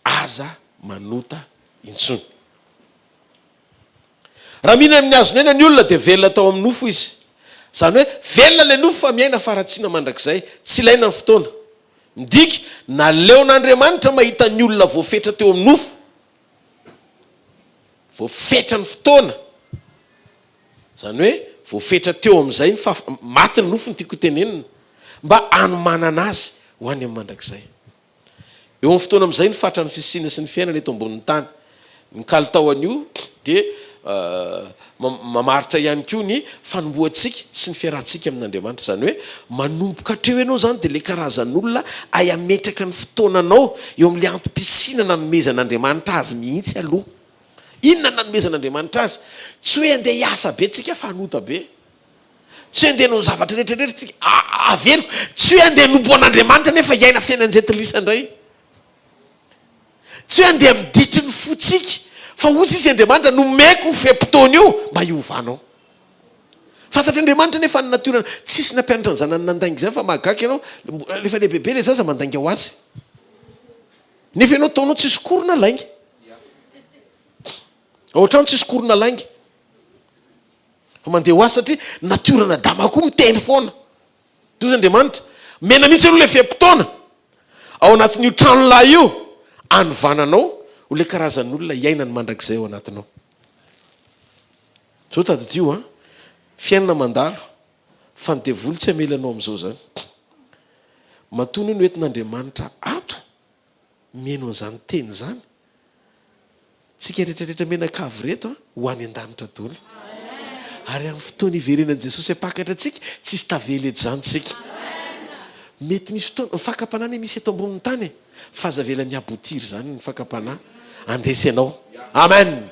aza manota intsony. Raha mihinana amin'ny hazon'aina ny olona dia velona tao amin'ny nofo izy. Izany hoe velona ilay nofo fa miaina faharatsiana mandrakizay. Tsy ilaina ny fotoana. Midika, naleon'Andriamanitra mahita ny olona voafetra teo amin'ny nofo. Voafetra ny fotoana. Izany hoe voafetra teo amin'izay ny faha, maty ny nofo no tiako hotenenina, mba hanomanana azy ho any amin'ny mandrakizay. Eo amin'ny fotoana amin'izay ny fatran'ny fisiana sy ny fiainana eto ambonin'ny tany. Ny kalitao an'io dia mamaritra ihany koa ny fanombohantsika sy ny fiarahantsika amin'Andriamanitra. Izany hoe manomboka hatreo ianao izany dia ilay karazan'olona hay hametraka ny fotoananao eo amin'ilay antom-pisiana nanomezan'Andriamanitra azy mihitsy aloha. Inona no nanomezan'Andriamanitra azy? Tsy hoe handeha hiasa be tsika fa hanota be. Tsy hoe andeha hanao ny zavatra rehetra rehetra tsika. Averiko, tsy hoe andeha hanompo an'Andriamanitra nefa hiaina fiainan-jentilisa indray. Tsy hoe andeha miditry ny fontsika, fa hozy izy Andriamanitra, nomeko io fe-potoana io mba hiovanao. Fantatr'Andriamanitra anefa ny natiorany. Tsisy nampianatra ny zanany nandainga izany fa mahagaga ianao, rehefa lehibebe ilay zaza mandainga ho azy. Nefa ianao taonao tsisy cours na lainga. Ao an-trano tsisy cours na lainga. Fa mandeha ho azy satria natioran'Adama koa miteny foana. Toy izay Andriamanitra. Mena mihitsy aloha ilay fe-potoana ao anatin'io tranolahy io anovana anao ho ilay karazan'olona hiainany mandrakizay ao anatinao. Zao tadidio an, fiainana mandalo fa ny devoly tsy hamela anao amin'izao izany. Matoa anie noentin'Andriamanitra ato mihaino an'izany teny izany, tsika rehetra rehetra mianakavy ireto an, ho any an-danitra daholo. Ary amin'ny fotoana hiverenan'i Jesosy hampakatra antsika, tsisy tavela eto izany tsika. Mety misy fotoana, ny fakam-panahy anie misy eto ambonin'ny tany e, fa aza avela mi-aboutir izany ny fakam-panahy handresy anao. Amen!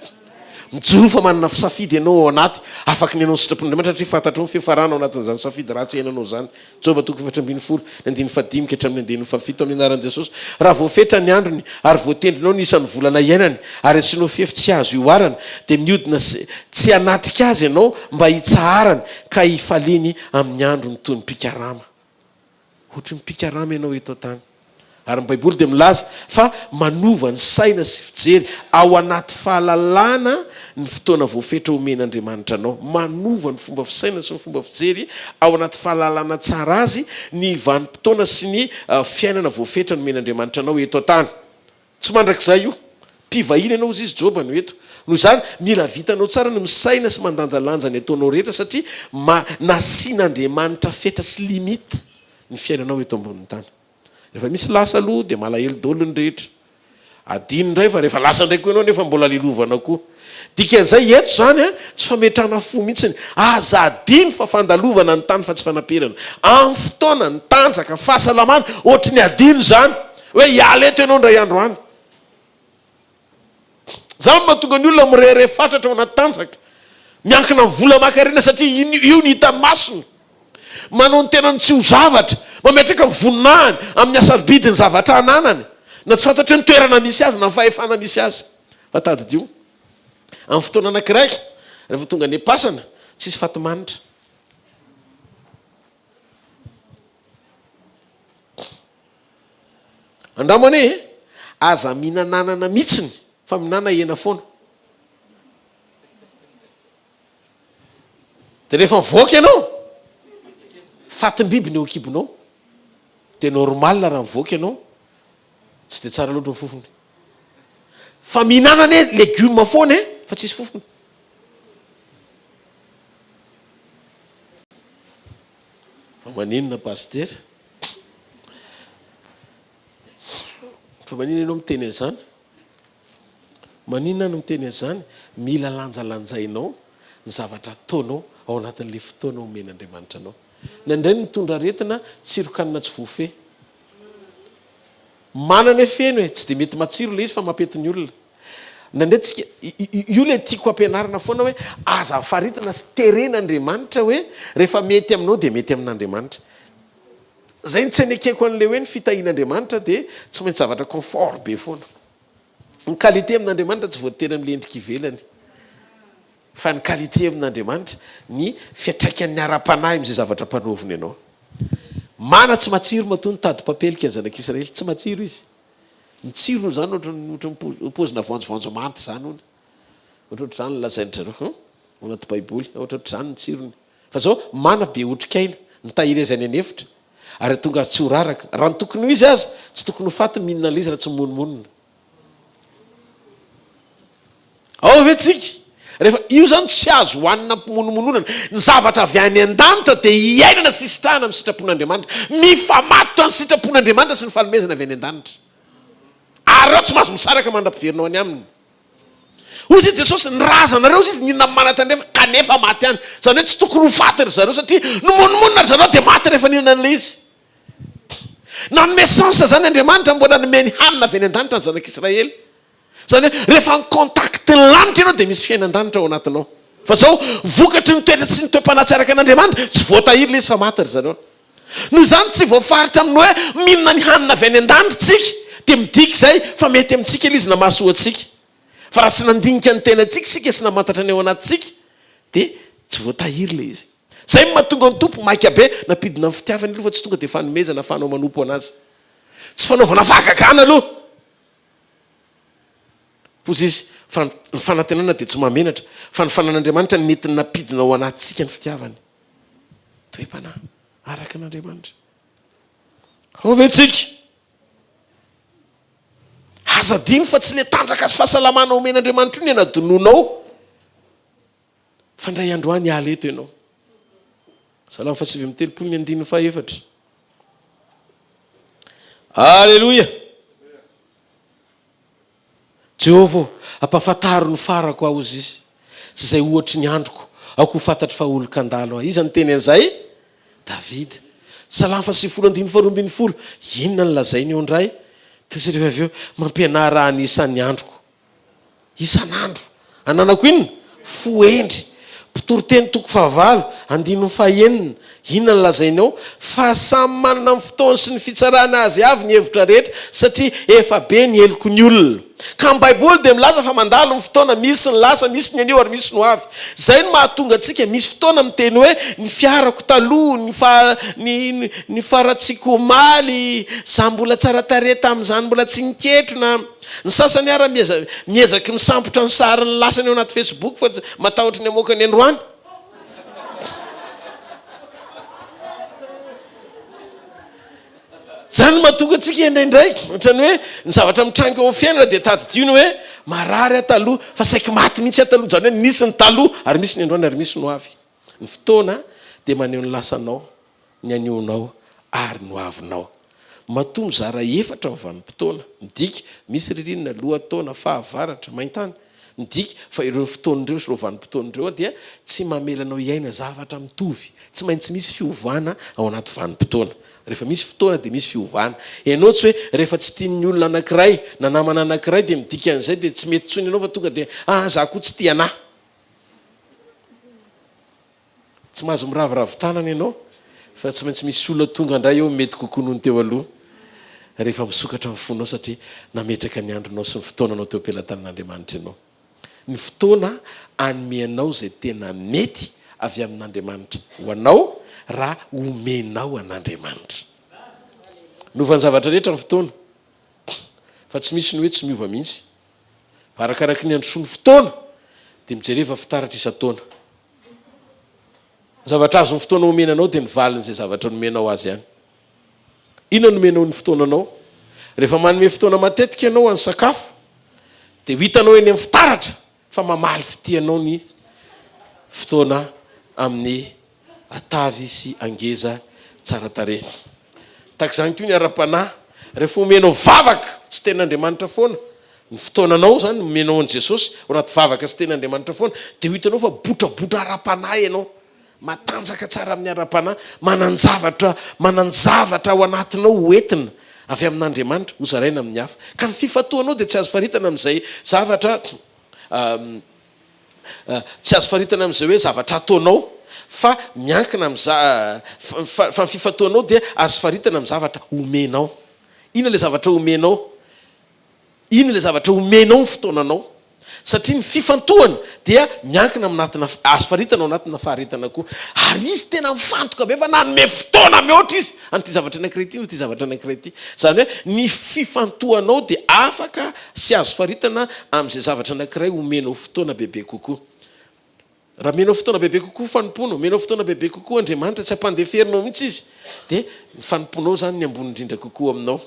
Mijoroa fa manana safidy ianao ao anaty, afaky ny hanao ny sitrapon'Andriamanitra satria fantatrao ny fiafarana ao anatin'izany safidy ratsy iainanao izany. Joba toko 14, ny andininy fahadimy ka hatramin'ny andininy fahafito amin'ny anaran'i Jesosy. Raha voafetra ny androny ary voatendrinao ny isan'ny volana iainany ary asianao fefy tsy azo ihoarana, dia mihodina sy tsy hanatrika azy ianao mba hitsaharany ka hifaliany amin'ny androny toy ny mpikarama. Ohatry ny mpikarama ianao eto an-tany. Ary ny Baiboly dia milaza fa manova ny saina sy fijery ao anaty fahalalana ny fotoana voafetra omen'Andriamanitra anao. Manova ny fomba fisaina sy ny fomba fijery ao anaty fahalalana tsara azy ny vanim-potoana sy ny fiainana voafetra nomen'Andriamanitra anao eto an-tany. Tsy mandrakizay io. Mpivahiny ianao hozy izy Joba no eto. Noho izany, mila vitanao tsara ny misaina sy mandanjalanja ny ataonao rehetra satria ma nasian'Andriamanitra fetra sy limite ny fiainanao eto ambonin'ny tany. Rehefa misy lasa aloha dia malahelo daholo ny rehetra. Adino indray fa rehefa lasa indray koa ianao nefa mbola lilovana koa. Dikan'izay eto izany an, tsy fametrahana fo mihitsiny. Aza adino fa fandalovana ny tany fa tsy fanaperana. Amin'ny fotoana, ny tanjaka, fahasalamana, ohatry ny adino izany. Hoe hiala eto ianao indray andro any. Izany no mahatonga ny olona mirehareha fatratra ao anaty tanjaka. Miankina amin'ny vola aman-karena satria iny, io ny hitan'ny masony. Manao ny tenany tsy ho zavatra, mametraka ny voninahiny amin'ny hasarobidin'ny zavatra ananany, na tsy fantatry ny toerana misy azy na ny fahefana misy azy. Fa tadidio, amin'ny fotoana anankiray, rehefa tonga any am-pasana, tsisy faty manitra. Andramo anie e! Aza mihinananana mihitsiny fa mihinana hena foana. Dia rehefa mivoaka ianao, fatim-biby ny eo an-kibonao. Dia normal raha mivoaka ianao, tsy dia tsara loatra ny fofony. Fa mihinana anie legioma foana e, fa tsisy fofona. Fa maninona Pasitera? Fa maninona ianao miteny an'izany? Maninona aho no miteny an'izany? Mila lanjalanjainao ny zavatra ataonao ao anatin'ilay fotoana omen'Andriamanitra anao. Indraindray ny mitondra aretina, tsiron-kanina tsy voafehy. Manana hoe feno e, tsy dia mety matsiro ilay izy fa mampety ny olona. Indraindray tsika, io ilay tiako ampianarina foana hoe aza faritana sy terena Andriamanitra hoe rehefa mety aminao dia mety amin'Andriamanitra. Zay no tsy anekeko an'ilay hoe ny fitahian'Andriamanitra dia tsy maintsy zavatra confort be foana. Ny qualité amin'Andriamanitra tsy voatery amin'ilay endrika ivelany. Fa ny qualité amin'Andriamanitra, ny fiantraikan'ny ara-panahy amin'izay zavatra ampanaoviny anao. Mana tsy matsiro matoa nitady papelika ny zanak'Israely. Tsy matsiro izy. Ny tsirony izany ohatran'ny ohatran'ny paozina voanjovoanjo manta izany hono. Ohatrohatr'izany no lazain-dry zareo hum ao anaty baiboly. Ohatrohatr'izany ny tsirony. Fa zao, mana be otrikaina, nitahiry azy any an'efitra, ary hahatonga azy tsy ho raraka. Raha ny tokony ho izy aza, tsy tokony ho faty ny mihinana an'ilay izy raha tsy mimonomonona. Ao ve tsika? Rehefa, io izany tsy azo hohanina am-pimonomononana. Ny zavatra avy any an-danitra dia iainana sy sitrahana amin'ny sitrapon'Andriamanitra. Mifamatotra ny sitrapon'Andriamanitra sy ny fanomezana avy any an-danitra. Ary ireo tsy mahazo misaraka mandra-piverinao any aminy. Hoy izy Jesosy, ny razanareo hozy izy nihinana mana tandrefana kanefa maty ihany. Izany hoe tsy tokony ho faty ry zareo satria nomonomonina ry zareo dia maty rehefa nihinana an'ilay izy. Nanome chance izany Andriamanitra mbola nomeny hanina avy any an-danitra ny zanak'Israely. Izany hoe rehefa en contact ny lanitra ianao dia misy fiainan-danitra ao anatinao. Fa zao, vokatry ny toetra sy ny toe-panahy tsy araka an'Andriamanitra, tsy voatahiry ilay izy fa maty ry zareo. Noho izany tsy voafaritra amin'ny hoe mihinana ny hanina avy any an-danitra isika dia midika izay fa mety amintsika ilay izy na mahasoa antsika. Fa raha tsy nandinika ny tenantsika isika sy namantatra ny ao anatintsika dia tsy voatahiry ilay izy. Izay no mahatonga ny Tompo maika be nampidina ny fitiavany aloha fa tsy tonga dia fanomezana ahafahanao manompo an'Azy. Tsy fanaovana fahagagana aloha. Hozy izy, fa ny fanantenana dia tsy mahamenatra, fa ny fanan'Andriamanitra nentiny nampidina ao anatintsika ny fitiavany. Toe-panahy araka an'Andriamanitra. Ao ve tsika? Aza adino fa tsy le tanjaka sy fahasalamana omen'Andriamanitra io ny anadinoanao fa indray andro any hiala eto ianao. Salamo faha-39 ny andininy fahaefatra. Aleloia! Jehovah ô, ampahafantaro ny farako aho, hozy izy, sy izay ohatry ny androko, aoka ho fantatro fa olon-kandalo aho. Iza niteny an'izay? Davida. Salamo faha-90 andininy faharoa ambin'ny folo. Inona no lazainy eo indray? Toy izay rehefa avy eo, Mampianara ahy ny isan'ny androko. Isan'andro. Ananako inona? Fo hendry. Mpitoriteny toko fahavalo, andininy fahenina. Inona no lazainy ao? Fa samy manana ny fotoany sy ny fitsarana azy avy ny hevitra rehetra, satria efa be ny heloky ny olona. Ka ny Baiboly dia milaza fa mandalo ny fotoana, misy ny lasa, misy ny anio ary misy ny ho avy. Izay no mahatonga antsika misy fotoana miteny hoe ny fiarako taloha, ny faha, ny, ny faharatsiako omaly, za mbola tsara tarehy tamin'izany mbola tsy niketrona. Ny sasany ara mieza, miezaky misambotra ny sarin'ny lasany ao anaty Facebook fa matahotra ny hamoaka ny androany. Izany no mahatonga antsika indraindray, ohatran'ny hoe ny zavatra mitranga eo amin'ny fiainana dia tadidio ny hoe marary aho taloha fa saiky maty mihitsy aho taloha, izany hoe nisy ny taloha ary misy ny androany ary misy ny ho avy. Ny fotoana dia maneho ny lasanao, ny anionao ary ny hoavinao. Matoa mizara efatra ny vanim-potoana, midika, misy ririnina, lohataona, fahavaratra, maintany. Midika fa ireo fotoana ireo sy ireo vanim-potoana ireo dia tsy mamela anao hiaina zavatra mitovy. Tsy maintsy misy fiovana ao anaty vanim-potoana. Rehefa misy fotoana dia misy fiovana. Ianao tsy hoe rehefa tsy tian'ny olona anankiray na namana anankiray dia midika an'izay dia tsy mety intsony ianao fa tonga dia ah za koa tsy tia anah. Tsy mahazo miraviravy tanana ianao fa tsy maintsy misy olona tonga indray eo mety kokoa noho ny teo aloha rehefa misokatra ny fonao satria nametraka ny andronao sy ny fotoananao teo am-pelatanan'Andriamanitra ianao. Ny fotoana hanome anao izay tena mety avy amin'Andriamanitra ho anao raha omenao an'Andriamanitra. Miova ny zavatra rehetra ny fotoana fa tsy misy ny hoe tsy miova mihitsy. Fa arakaraky ny androsoan'ny fotoana dia mijereva fitaratra isan-taona. Ny zavatra azon'ny fotoana omena anao dia ny valin'izay zavatra nomenao azy ihany. Inona no omenao ny fotoananao? Rehefa manome fotoana matetika ianao ho an'ny sakafo, dia ho hitanao eny amin'ny fitaratra fa mamaly fitia anao ny fotoana amin'ny atavy sy angeza tsara tarehy. Tahaka izany koa ny ara-panahy, rehefa omenao vavaka sy tenin'Andriamanitra foana ny fotoananao, izany omenao an'i Jesosy ao anaty vavaka sy tenin'Andriamanitra foana, dia ho hitanao fa botrabotra ara-panahy ianao, matanjaka tsara amin'ny ara-panahy, manan-javatra, manan-javatra ao anatinao ho entina avy amin'Andriamanitra hozaraina amin'ny hafa. Ka ny fifantohanao dia tsy azo faritana amin'izay zavatra Tsy azo faritana amin'izay hoe zavatra ataonao fa miankina amin'ny za fa fa ny fifantohanao dia azo faritana amin'ny zavatra omenao. Inona ilay zavatra omenao? Inona ilay zavatra omenao ny fotoananao? Satria ny fifantohana dia miankina aminatina azo faritana ao anatina faharetana koa. Ary izy tena mifantoka be fa nanome fotoana mihoatra izy an'ity zavatra anankiray ity noho ity zavatra anankiray ity. Izany hoe ny fifantohanao dia afaka sy azo faritana amin'izay zavatra anankiray omenao fotoana bebe kokoa. Raha omenao fotoana bebe kokoa fanompoana, omenao fotoana bebe kokoa Andriamanitra, tsy ampandeferinao mihitsy Izy, dia ny fanompoanao izany ny ambony indrindra kokoa aminao.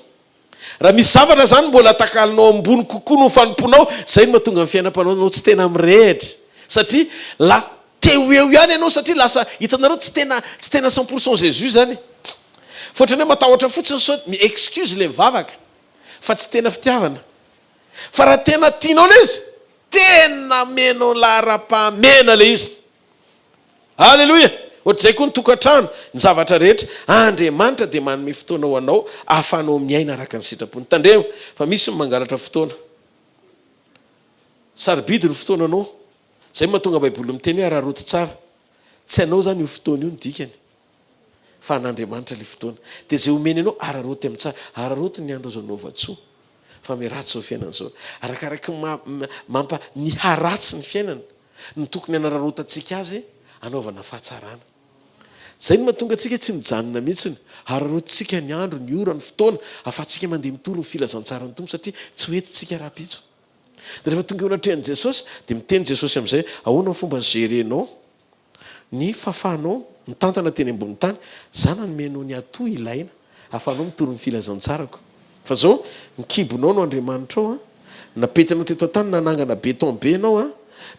Raha misy zavatra izany mbola takalonao ambony kokoa noho ny fanompoanao, izay no mahatonga ny fiainam-panaonao tsy tena mirehitra. Satria lasa te ho eo ihany ianao satria lasa hitanareo tsy tena tsy tena cent pour cent Jésus izany e. Fa ohatran'ny hoe matahotra fotsiny sao mi-excuse ilay mivavaka. Fa tsy tena fitiavana. Fa raha tena tianao ilay izy, tena amenao laharam-pahamehana ilay izy. Aleloia! Ohatr'izay koa ny tokantrano, ny zavatra rehetra. Andriamanitra dia manome fotoana ho anao ahafahanao miaina araka ny sitrapony. Tandremo fa misy ny mangalatra fotoana. Sarobidy ny fotoananao. Izay no mahatonga Baiboly miteny hoe araraoty tsara. Tsy anao izany io fotoana io ny dikany fa an'Andriamanitra ilay fotoana. Dia izay omeny anao araraoty amin'ny tsara. Araraoty ny andro azo anaovan-tsoa fa miharatsy izao fiainana izao. Arakaraky ny maha mampa miharatsy ny fiainana no tokony hanararaotantsika azy hanaovana fahatsarana. Izay no mahatonga antsika tsy mijanona mihitsiny. Araraotintsika ny andro, ny ora, ny fotoana ahafahantsika mandeha mitory ny filazantsaran'ny Tompo satria tsy ho entintsika rahampitso. Dia rehefa tonga eo anatrehan'i Jesosy, dia miteny Jesosy amin'izay, ahoana ny fomba ni-gérer-nao ny fahafahanao mitantana teny ambony tany? Za nanome anao ny atout ilaina ahafahanao mitory ny filazantsarako. Fa zao, ny kibonao no Andriamanitrao an, napetinao teto an-tany, nanangana béton be ianao an,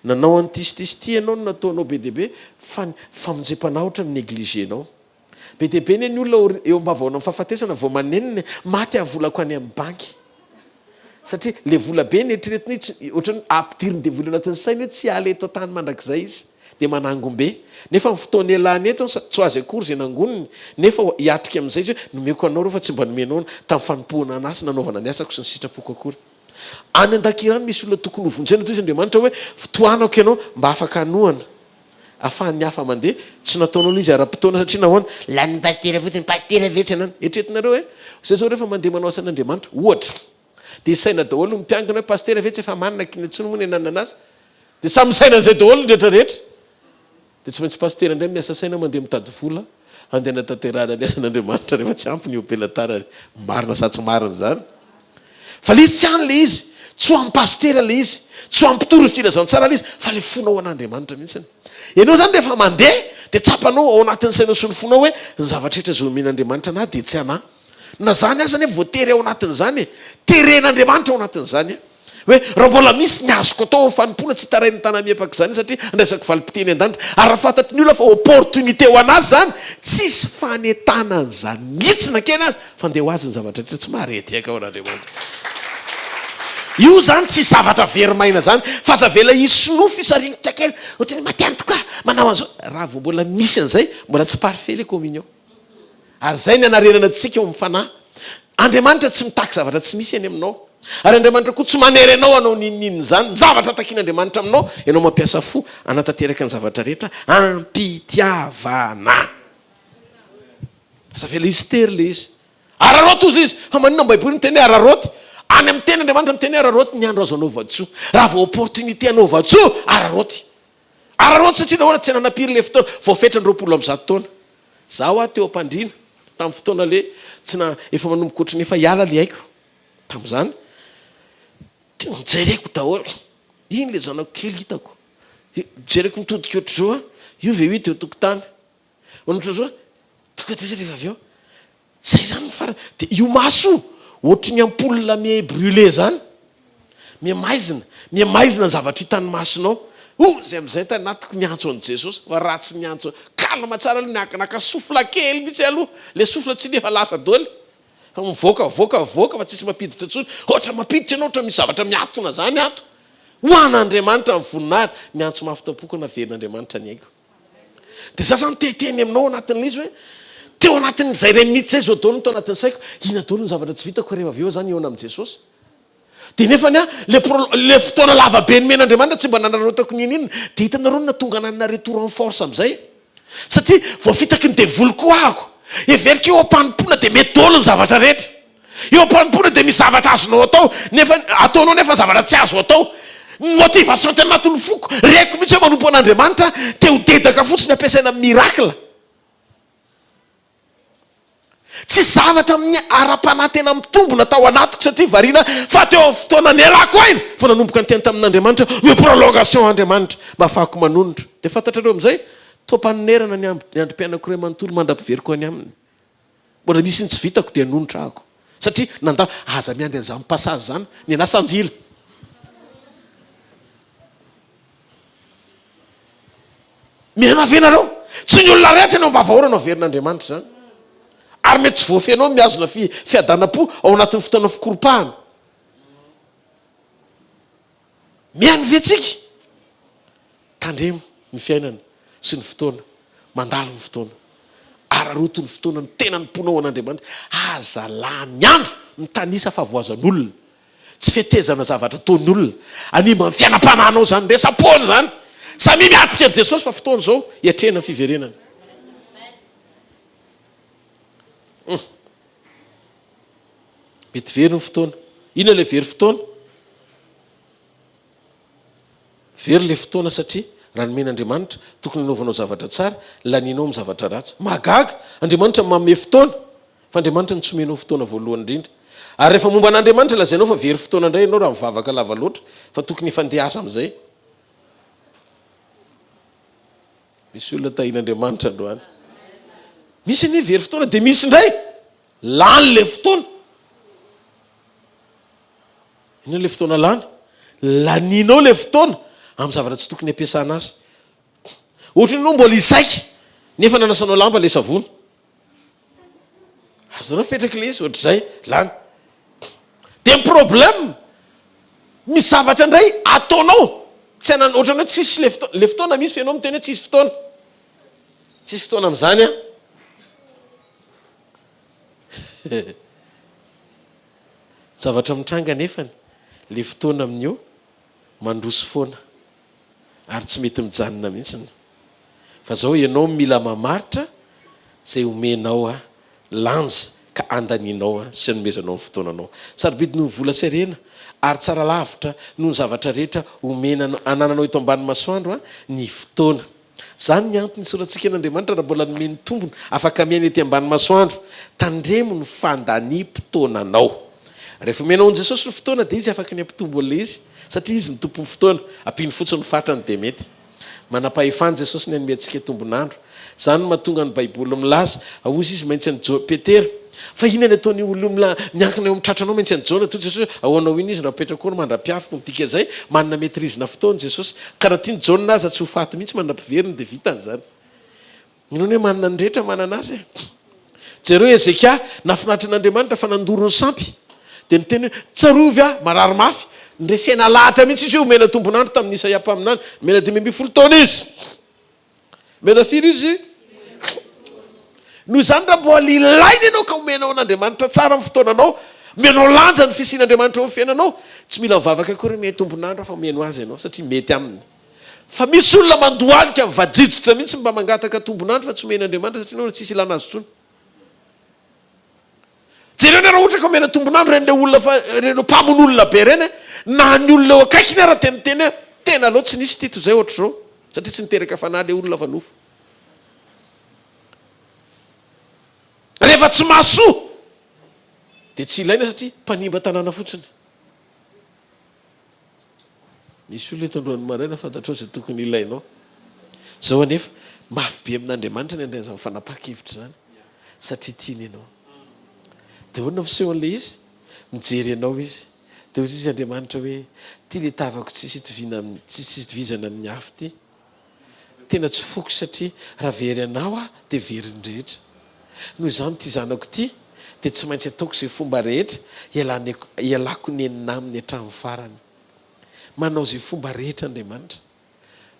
nanao an'ity sy ity sy ity ianao no nataonao be dia be, fa ny famonjem-panahy ohatran'ny négliger-nao. Be dia be anie ny olona eo am-bavahoana amin'ny fahafatesana vao manenina e, maty aho volako any amin'ny banky. Satria le vola be neritreretiny hoe tsy, ohatran'ny ampidirin'ny devoly anatin'ny sainy hoe tsy hiala eto an-tany mandrakizay izy. Dia manangom-be. Nefa ny fotoana ialany eto tsy ho azy akory izay nangoniny, nefa hiatrika amin'izay izy hoe nomeko anao ireo fa tsy mba nomenao tamin'ny fanompoana an'ahy sy nanaovana ny asako sy ny sitrapoko akory. Any an-dakira any misy olona tokony hovonjena, toy izy Andriamanitra hoe tohanako ianao mba afaka hanohana. Afahan'ny hafa mandeha, tsy nataonao ilay izy ara-potoana satria nahoana? Lanin'ny pasitera fotsiny, pasitera ve tsy anana? Eritreretinareo hoe zay zao rehefa mandeha manao asan'Andriamanitra, ohatra, dia isaina daholo ny mpiangona hoe pasitera ve tsy efa manana kina intsony moa ny ananana azy? Dia samy misaina an'izay daholo ny rehetra rehetra. Dia tsy maintsy pasitera indray miasa saina mandeha mitady vola handeha hanatanterahana ny asan'Andriamanitra rehefa tsy ampy ny eo am-pelatanany. Marina sa tsy marina izany? Fa le izy tsy any le izy, tsy ho an'i pasitera le izy, tsy ho an'ny mpitory ny filazantsara le izy, fa le fonao ho an'Andriamanitra mihitsiny. Ianao zany rehefa mandeha dia tsapanao ao anatin'ny sainao sy ny fonao hoe ny zavatra rehetra izay omen'Andriamanitra anah dia tsy anah. Na zany aza anefa voatery ao anatin'izany e. Teren'Andriamanitra ao anatin'izany e. Hoe raha mbola misy ny azoko atao amin'ny fanompoana tsy hitarain'ny tanamiepaka izany satria andraisako valim-pitia eny an-danitra. Ary raha fantatry ny olona fa opportunité ho an'azy izany, tsisy fanetana an'izany mihitsy na kely aza fa ndeha ho azy ny zavatra rehetra tsy mahare tehaka ao an'Andriamanitra. Io izany tsy zavatra very maina izany fa aza avela hisy nofy hisaringotra kely ohatran'ny hoe maty antoka manao an'izao. Raha vao mbola misy an'izay mbola tsy parfait le communion. Ary izay ny anarenana antsika eo amin'ny fanahy. Andriamanitra tsy mitaky zavatra tsy misy eny aminao. Ary Andriamanitra koa tsy manery anao hanao n'inon'inona izany. Ny zavatra takian'Andriamanitra aminao, ianao mampiasa fo hanatanteraka ny zavatra rehetra am-pitiavana. Aza avela hisy tery ilay izy. Araraoty hozy izy. Fa maninona ny Baiboly miteny hoe araraoty? Any amin'ny teny Andriamanitra miteny hoe araraoty ny andro azo anaovan-tsoa. Raha vao opportunité hanaovan-tsoa, araraoty. Araraoty satria nahoana tsy nanam-piry ilay fotoana? Voafetra ny 120 taona. Za hoa teo am-pandriana tamin'ny fotoana le tsy na efa manomboka ohatran'ny efa hiala le aiko tamin'izany dia nojereko daholo iny le zanako kely hitako jereko mitodika ohatr'izao aho io ve io teo an-tokotany ohatr'izao tonga dia rehefa avy eo Zay zany ny farany. De io maso io ohatry ny ampoule miha brûler zany. Miha maizina, miha maizina ny zavatra hitan'ny masonao. Oh, zay amizay tanatiko niantso an'i Jesosy fa raha tsy niantso, calme tsara aloha naka naka souffle kely mihitsy aloha, le souffle tsiny efa lasa doly. Fa mivoaka voaka voaka fa tsisy mampiditra intsony. Ohatra mampiditra ianao ohatra misy zavatra miatona zany ato. Ho an'Andriamanitra ny voninahitra. Niantso mafy tampoko naverin'Andriamanitra ny aiko. Dia za zany te hiteny aminao anatin'ilay izy hoe teo anatin'izay iray minitra izay zao daholo no tao anatin'ny saiko, inona daholo ny zavatra tsy vitako rehefa avy eo zany hihaona amin'i Jesosy. Dia nefany an, le pro, le fotoana lava be nomen'Andriamanitra tsy mba nanararaotako n'inon'inona. Dia hitanareo ny nahatonga anah retour en force amin'izay? Satria voafitaky ny devoly koa ahako. Heveriko eo am-panompoana dia mety daholo ny zavatra rehetra. Eo am-panompoana dia misy zavatra azonao atao nefa ataonao nefa zavatra tsy azo atao. Ny motivation tena anatin'ny foko, reko mihitsy hoe manompo an'Andriamanitra aho, te ho dedaka fotsiny ampiasaina amin'ny miracle. Tsy zavatra amin'ny ara-panahy tena mitombina tao anatiko satria variana fa teo amin'ny fotoana nialako aina vao nanomboka niteny tamin'Andriamanitra aho, omeo prolongation Andriamanitra mba ahafahako manonitra. Dia fantatrareo amin'izay, toa mpanonerana ny androm-piainako iray manontolo mandra-piveriko any aminy. Mbola misy ny tsy vitako dia nonitra ako satria nanda aza miandry an'izany passage zany ny anah sanjila. Mihaino ve nareo? Tsy ny olona rehetra eny ambavahoana no averin'Andriamanitra izany. Ary mety tsy voafehinao ny mihazona fi fiadanam-po ao anatin'ny fotoana fikoropahana. Mihaino ve tsika? Tandremo ny fiainana sy ny fotoana. Mandalo ny fotoana. Araraoty ny fotoana ny tena anompoanao an'Andriamanitra. Aza lany andro mitanisa fahavoazan'olona. Tsy fetezana zavatra ataon'ny olona. Hanimba ny fiainam-panahinao izany. Resa-poana izany. Samia miatrika an'i Jesosy fa fotoana izao hiatrehana ny fiverenany. Hum. Mety very ny fotoana. Inona ilay very fotoana? Very ilay fotoana satria raha nomen'Andriamanitra, tokony hanaovanao zavatra tsara, lanianao amin'ny zavatra ratsy. Mahagaga! Andriamanitra manome fotoana, fa Andriamanitra no tsy omenao fotoana voalohany indrindra. Ary rehefa momba an'Andriamanitra, lazainao fa very fotoana indray ianao raha mivavaka lava loatra, fa tokony efa andeha asa amin'izay. Misy olona tahian'Andriamanitra androany. Misy anie very fotoana dia misy indray lany ilay fotoana. Inona ilay fotoana lany? Lanianao ilay fotoana amin'ny zavatra tsy tokony hampiasana azy. Ohatran'ny ianao mbola hisaika nefa nanasanao lamba ilay savony. Azonareo mipetraka ilay izy ohatr'izay, lany. Dia ny problème, misy zavatra indray ataonao, tsy anan, ohatran'ny hoe tsisy ilay fotoana, ilay fotoana misy fa ianao miteny hoe tsisy fotoana. Tsisy fotoana amin'izany an. Zavatra mitranga anefany, ilay fotoana amin'io mandroso foana ary tsy mety mijanona mihitsiny. Fa zao ianao mila mamaritra izay omenao lanja ka andanianao sy anomezanao ny fotoananao. Sarobidy noho ny vola sy harena ary tsara lavitra noho ny zavatra rehetra omena anananao eto ambany masoandro ny fotoana. Izany ny antony isaorantsika an'Andriamanitra raha mbola nomeny tombony afaka miaina ety ambany masoandro. Tandremo ny fandaniam-potoananao. Rehefa omenao an'i Jesosy ny fotoana dia Izy afaka ny hampitombo an'ilay izy satria Izy no tompon'ny fotoana. Ampiany fotsiny ny fatrany dia mety. Manam-pahefana Jesosy ny hanome antsika tombon'andro. Izany no mahatonga ny Baiboly milaza, Hozy Izy maintsy an'i Jo, Petera, Fa inona ny ataon'io olona io mila miankina eo amin'ny tratranao maintsy an'i Jona? Toy Jesosy hoe, Ahoanao iny izy raha mipetraka eo mandra-piaviko. Ny dikan'izay, manana maîtrise-na fotoana Jesosy. Ka raha tian'i Jaona aza tsy ho faty mihitsy mandra-piveriny dia vitany izany. Inoana hoe manana ny rehetra manana azy e. Jereo Hezekia, nahafinaritra an'Andriamanitra fa nandoro ny sampy. Dia niteny hoe, Tsarovy aho, marary mafy. Noresena lahatra mihitsy izy hoe omena tombon'andro tamin'i Isaia mpaminany. Nomena 15 taona izy. Omena firy izy? Noho izany raha mbola ilaina ianao ka omenao an'Andriamanitra tsara ny fotoananao, omenao lanja ny fisian'Andriamanitra eo amin'ny fiainanao, tsy mila mivavaka akory hoe tombon'andro aho fa omeno azy ianao satria mety aminy. Fa misy olona mandohalika mivajijitra mihitsy mba mangataka tombon'andro fa tsy omen'Andriamanitra satria nahoana tsisy ilana azy intsony. Jereo anie raha ohatra ka omena tombon'andro ireny le olona fa ireny mpamono olona be ireny e, na ny olona eo akaikiny ara dia miteny hoe tena aleo tsy nisy ity toy izay ohatr'izao satria tsy niteraka fanahy le olona fa nofo. Rehefa tsy mahasoa dia tsy ilaina satria mpanimba tanàna fotsiny. Nisy olona eto androany maraina fantatrao izay tokony ilainao. Izao anefa, mafy be amin'Andriamanitra ny handray an'izany fanapahan-kevitra izany, satria tiany ianao. Dia ahoana ny fisehon'ilay izy? Mijery anao Izy. Dia hoy izy Andriamanitra hoe, Ity ilay tavako tsisy itoviana amin'ny, tsisy itovizana amin'ny hafa ity. Tena tsy foko satria raha very anao aho dia very ny rehetra. Noho izany ity zanako ity dia tsy maintsy ataoko izay fomba rehetra hialako nenina aminy hatramin'ny farany. Manao izay fomba rehetra Andriamanitra.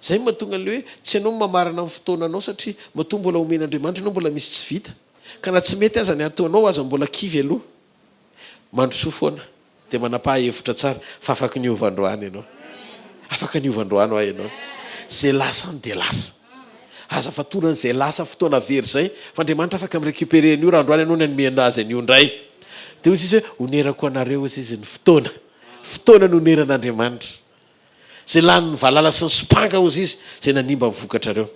Izay no mahatonga an'ilay hoe tsy ianao no mamarana ny fotoananao satria matoa mbola omen'Andriamanitra ianao mbola misy tsy vita. Ka na tsy mety aza ny ataonao aza mbola kivy aloha. Mandrosoa foana dia manapaha hevitra tsara fa afaka niova androany ianao. Afaka niova androany hoa ianao. Izay lasa any dia lasa. Aza fatorana izay lasa fotoana very izay fa Andriamanitra afaka mi-recuperer an'io raha androany ianao no hanome azy an'io indray. Dia hoy izy hoe onerako anareo hozy izy ny fotoana. Fotoana no oneran'Andriamanitra. Izay lanin'ny valala sy ny sompanga hozy izy izay nanimba ny vokatrareo.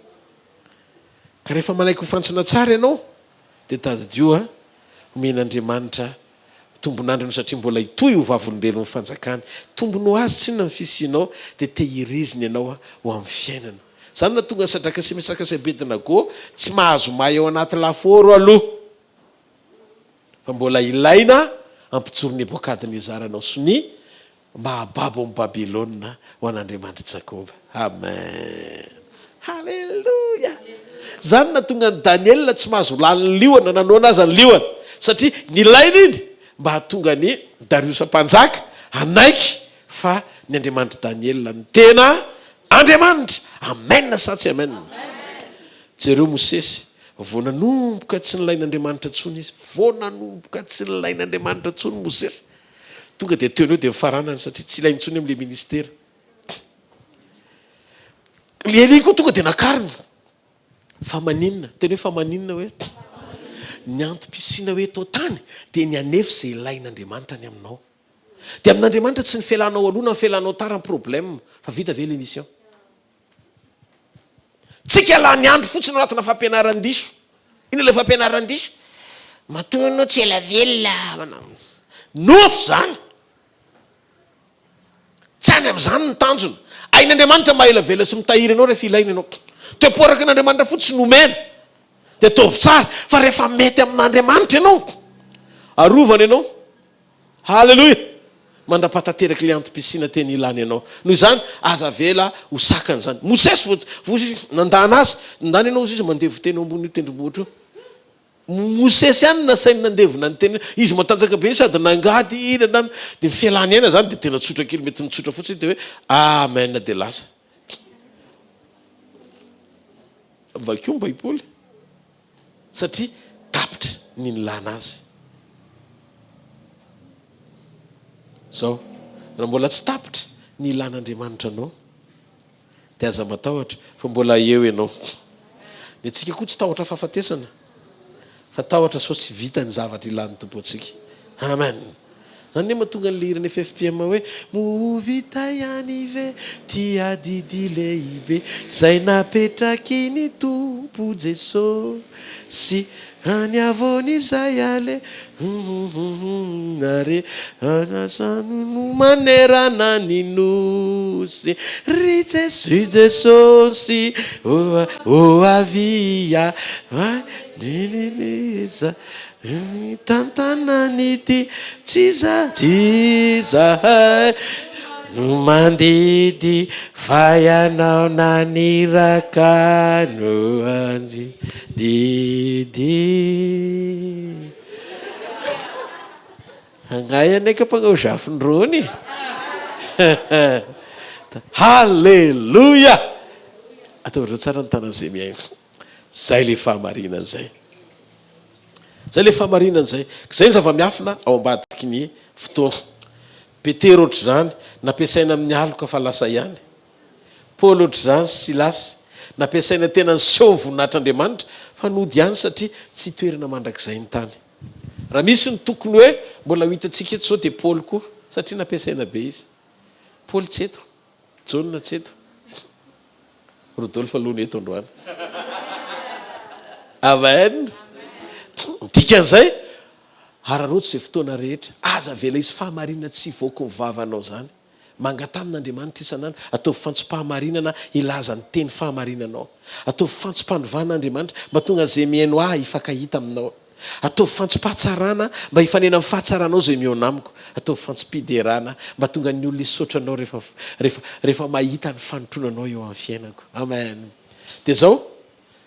Ka rehefa manaiky ho fantsona tsara ianao dia tadidio a, omen'Andriamanitra tombon'andro ianao satria mbola hitohy ho vavolombelon'ny fanjakany. Tombony ho azy tsinona ny fisianao dia tehiriziny ianao ho amin'ny fiainana. Izany no nahatonga an'i Sadraka sy Mesaka sy Abednago tsy mahazo may ao anaty lafaoro aloha fa mbola ilaina hampijoro Nebokadnezara anao sonia mba hahababo an'i Babylona ho an'Andriamanitr'i Jakoba. Amen! Haleloia! Izany no nahatonga an'i Daniela tsy mahazo lalin'ny liona na noana aza ny liona, satria nilaina iny mba hahatonga an'i Dariosa Mpanjaka hanaiky fa ny Andriamanitr'i Daniela no tena Andriamanitra. Amen sa tsy amen? Jereo Mosesy, vao nanomboka tsy nilain'Andriamanitra intsony izy, vao nanomboka tsy nilain'Andriamanitra intsony Mosesy, Tonga dia teo no eo dia mifaranana satria tsy ilaina intsony amin'ilay ministera. Elia koa tonga dia nakarina. Fa maninona? Teny hoe fa maninona hoe? Ny antom-pisiana hoe eto an-tany dia ny hanefa izay ilain'Andriamanitra any aminao. Dia amin'Andriamanitra tsy ny fialanao aloha na ny fialanao tara ny problème fa vita ve le mission? Tsika lany andro fotsiny ao anatina fampianaran-diso. Inona ilay fampianaran-diso? Matoa ianao tsy ela velona. Nofy izany. Tsy any amin'izany ny tanjona. Hain'Andriamanitra maha ela velona sy mitahiry anao rehefa ilaina ianao. Toe-po araka an'Andriamanitra fotsiny no omena. Dia ataovy tsara fa rehefa mety amin'Andriamanitra ianao, arovany ianao. Haleloia! Mandra-pahatanteraky ilay antom-pisiana tena ilany anao. Noho izany, aza avela ho sakana izany. Mosesy vao, vao izy nandana azy, nandana ianao hozy izy mandevo tena eo ambonin'io tendrombohitra io. Mosesy ihany no nasainy nandevona ny tena, izy matanjaka be sady nangady nanana, dia ny fialany aina izany dia tena tsotra kely, mety nitsotra fotsiny dia hoe Amen dia lasa. Vakio ny baiboly satria tapitra ny nilana azy. Zao, raha mbola tsy tapitra ny ilan'Andriamanitra anao, Dia aza matahotra fa mbola eo ianao. Ny antsika koa tsy tahotra fahafatesana fa tahotra sao tsy vita ny zavatra ilan'ny Tompo antsika. Amen. Zany anie mahatonga an'le hiran'ny ffpm hoe Moa ho vita ihany ve ty adidy lehibe zay napetraky ny Tompo Jesosy Any havoana izay aleha Ary no manerana ny nosy Ry Jesosy Jesosy ô ô avia Tantanan'ity tsy za tsy izahay no mandidy fa ianao naniraka no andidy. Angaha anie ka mpanao zafindrony e! Haleloia! Ataovy tsara ny tanan'izay mihaino. Zay le fahamarinana zay. Zay le fahamarinana zay. Zay ny zava-miafina ao ambadiky ny fotoana. Petera ohatr'izany, nampiasaina amin'ny aloka fa lasa ihany. Paoly ohatr'izany sy Silasy, nampiasaina tena niseho ny voninahitr'Andriamanitra fa nody ihany satria tsy toerana mandrakizay ny tany. Raha misy ny tokony hoe mbola ho hitantsika eto izao dia Paoly koa satria nampiasaina be izy. Paoly tsy eto. Jaona tsy eto. Rodolphe aloha no eto androany. Amen. Ny dikan'izay, araraoty izay fotoana rehetra. Aza avela hisy fahamarinana tsy hivoaka ny vavanao izany. Mangataha amin'Andriamanitra isan'andro. Ataovy fantsom-pahamarinana hilaza ny teny fahamarinanao. Ataovy fantsom-pandovana Andriamanitra mba tonga izay mihaino ahy hifankahita aminao. Ataovy fantsom-pahatsarana mba hifanena amin'ny fahatsaranao izay mihaona amiko. Ataovy fantsom-piderana mba tonga ny olona hisaotra anao rehefa rehefa rehefa mahita ny fanotronanao eo amin'ny fiainako. Amen. Dia izao,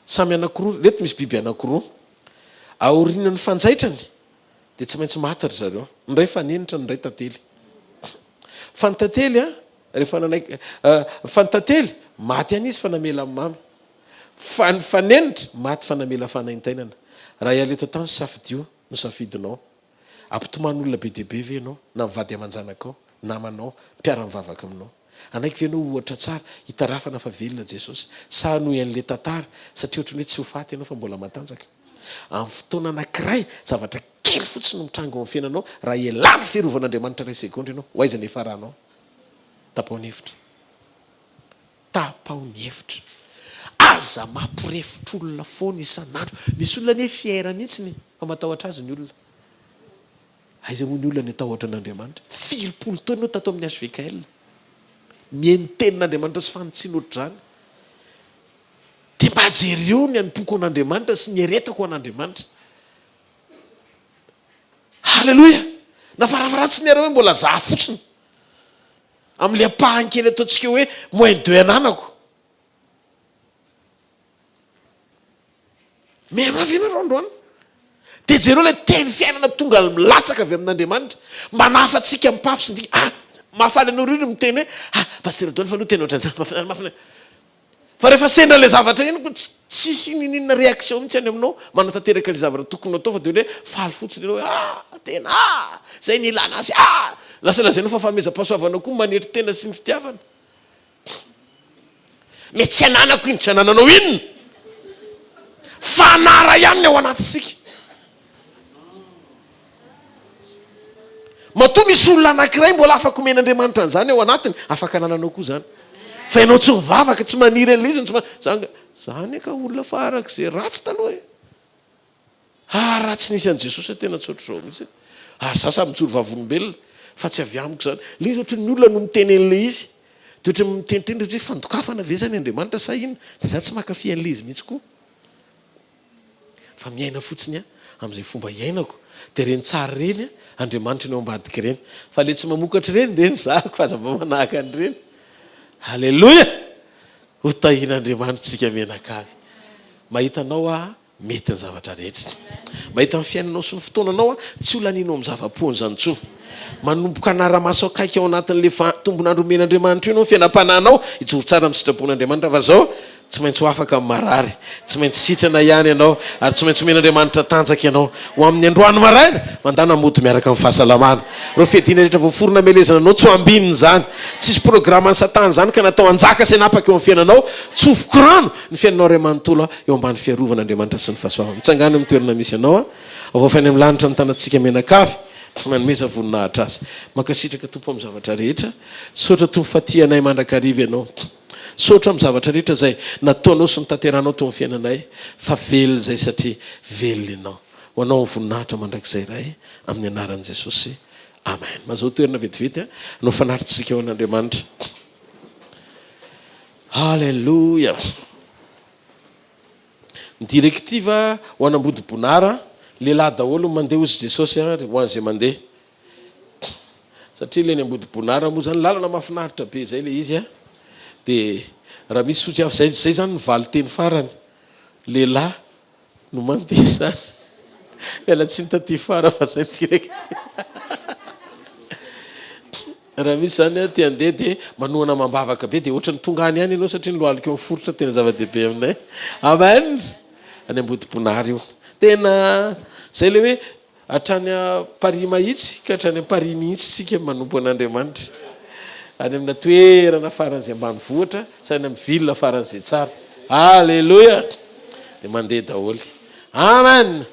samy anankiroa, ireto misy biby anankiroa. Aorian'ny fanjaitrany dia tsy maintsy maty ry zareo. Ny iray fanenitra, ny iray tantely. Fa ny tantely an, rehefa nanaiky, fa ny tantely, maty ihany izy fa namela ny mamy. Fa ny fanenitra, maty fa namela fanaintainana. Raha hiala eto an-tany safidio no safidinao. Hampitomany olona be dia be ve ianao, na ny vady aman-janakao, namanao, mpiara-mivavaka aminao? Hanaiky ve ianao ohatra tsara hitarafana fa velona Jesosy? Sa hanohy an'ilay tantara satria ohatran'ny hoe tsy ho faty ianao fa mbola matanjaka? Amin'ny fotoana anankiray, zavatra kely fotsiny no mitranga ao amin'ny fiainanao, raha ialana fiarovan'Andriamanitra iray segondra ianao, ho aiza ny hiafaranao? Tapaho ny hevitra. Tapaho ny hevitra. Aza mampirefotr'olona foana isan'andro. Misy olona anie fier mihitsy ny fa matahotra azy ny olona. Aiza moa ny olona ny hatahotra an'Andriamanitra? Firimpolo taona eo tato amin'ny HVKL. Mihaino tenin'Andriamanitra sy fanitsiana ohatr'izany. Dia mba jereo ny hanompoako an'Andriamanitra sy ny hiaretako an'Andriamanitra. Haleloia! Na farafaharatsiny ary hoe mbola za fotsiny. Amin'ilay ampahany kely ataontsika hoe moins deux ananako. Mihaino ve ianareo androany? Dia jereo ilay teny fiainana tonga milatsaka avy amin'Andriamanitra. Manafa antsika mipafy sy ny Ah! Mahafaly anao ry ny miteny hoe ah! Pasitera Adolphe aloha tena ohatran'izany, mahafinaritra, mahafinaritra. Fa rehefa sendra ilay zavatra iny koa tsisy n'inon'inona réaction mihitsy any aminao manatanteraka ilay zavatra tokony hatao fa dia hoe faly fotsiny ianao hoe ah! tena ah! izay no ilana azy ah! Lasa lazainao fa fanomezam-pahasoavana koa ny manetry tena sy ny fitiavana. Mety tsy ananako iny, tsy anananao inona? Fanara ihany ny ao anatintsika. Matoa misy olona anankiray mbola afaka omen'Andriamanitra an'izany ao anatiny, afaka anananao koa izany. Fa ianao tsy mivavaka, tsy maniry an'ilay izy, tsy ma-, zany, zany ka olona farak'izay ratsy taloha e. Ah raha tsy nisy an'i Jesosy aho tena tsy ohatr'izao mihitsy. Ary za samy mijoro vavolombelona fa tsy avy amiko izany. Ilay izy ohatran'ny olona no miteny an'ilay izy. Dia ohatran'ny miteniteny ohatran'ny hoe fandokafana ve izany Andriamanitra sa inona? Dia za tsy mankafy an'ilay izy mihitsy koa. Fa miaina fotsiny aho amin'izay fomba iainako. Dia ireny tsara ireny Andriamanitra no ao ambadik'ireny. Fa ilay tsy mamokatra ireny, ireny zahako aza mba manahaka an'ireny. Aleloia! Ho tahian'Andriamanitra isika mianakavy. Mahita anao aho Mety ny zavatra rehetra. Mahita ny fiainanao sy ny fotoananao aho, tsy ho lanianao amin'ny zava-poana izany intsony. Manomboka hanara-maso akaiky ao anatin'ilay tombon'andro omen'Andriamanitra io ianao, ny fiainam-panahinao, hijoro tsara amin'ny sitrapon'Andriamanitra fa izao, tsy maintsy ho afaka amin'ny marary, tsy maintsy sitrana ihany ianao, ary tsy maintsy omen'Andriamanitra tanjaka ianao. Ho amin'ny androany maraina, mandàna mody miaraka amin'ny fahasalamana. Ireo fiadiana rehetra voaforona hamelezana anao, tsy ho ambinina izany. Tsisy programan'i Satana izany ka natao hanjaka sy hanapaka eo amin'ny fiainanao. Tsofiko rano ny fiainanao iray manontolo eo ambany fiarovan'Andriamanitra sy ny fahasoavany. Mitsangàna eo amin'ny toerana misy anao. Avoafy any amin'ny lanitra ny tanantsika mianakavy. Manomeza voninahitra Azy. Mankasitraka Tompo amin'ny zavatra rehetra. Misaotra Tompo fa tia anay mandrakariva Ianao. Misaotra amin'ny zavatra rehetra izay nataonao sy notanterahanao teo amin'ny fiainanay fa velona izay satria velona Ianao. Ho Anao ny voninahitra mandrakizay Ray amin'ny anaran'i Jesosy. Amen. Mahazoa toerana vetivety hanao fanatitsika ho an'Andriamanitra. Haleloia. Ny directive ho an'Ambodibonara, lehilahy daholo no mandeha hozy Jesosy a, ho an'izay mandeha. Satria ilay any Ambodibonara moa zany lalana mahafinaritra be zay ilay izy a. Dia raha misy sotra hafa, zay zay zany ny valin-teny farany. Lehilahy no mandeha izany. Miala tsiny taty fara fa zay ny direct. Raha misy zany te handeha dia manohana amam-bavaka be dia ohatran'ny tonga any ihany ianao satria ny lohalika eo miforitra tena zava-dehibe aminay. Amen. Any Ambodibonary io. Tena zay le hoe Hatrany Paris Mahitsy ka hatrany Paris mihitsy isika manompo an'Andriamanitra. Any amina toerana faran'izay ambanivohitra sy any amin'ny ville faran'izay tsara. Aleloia! Dia mandeha daholo. Amen!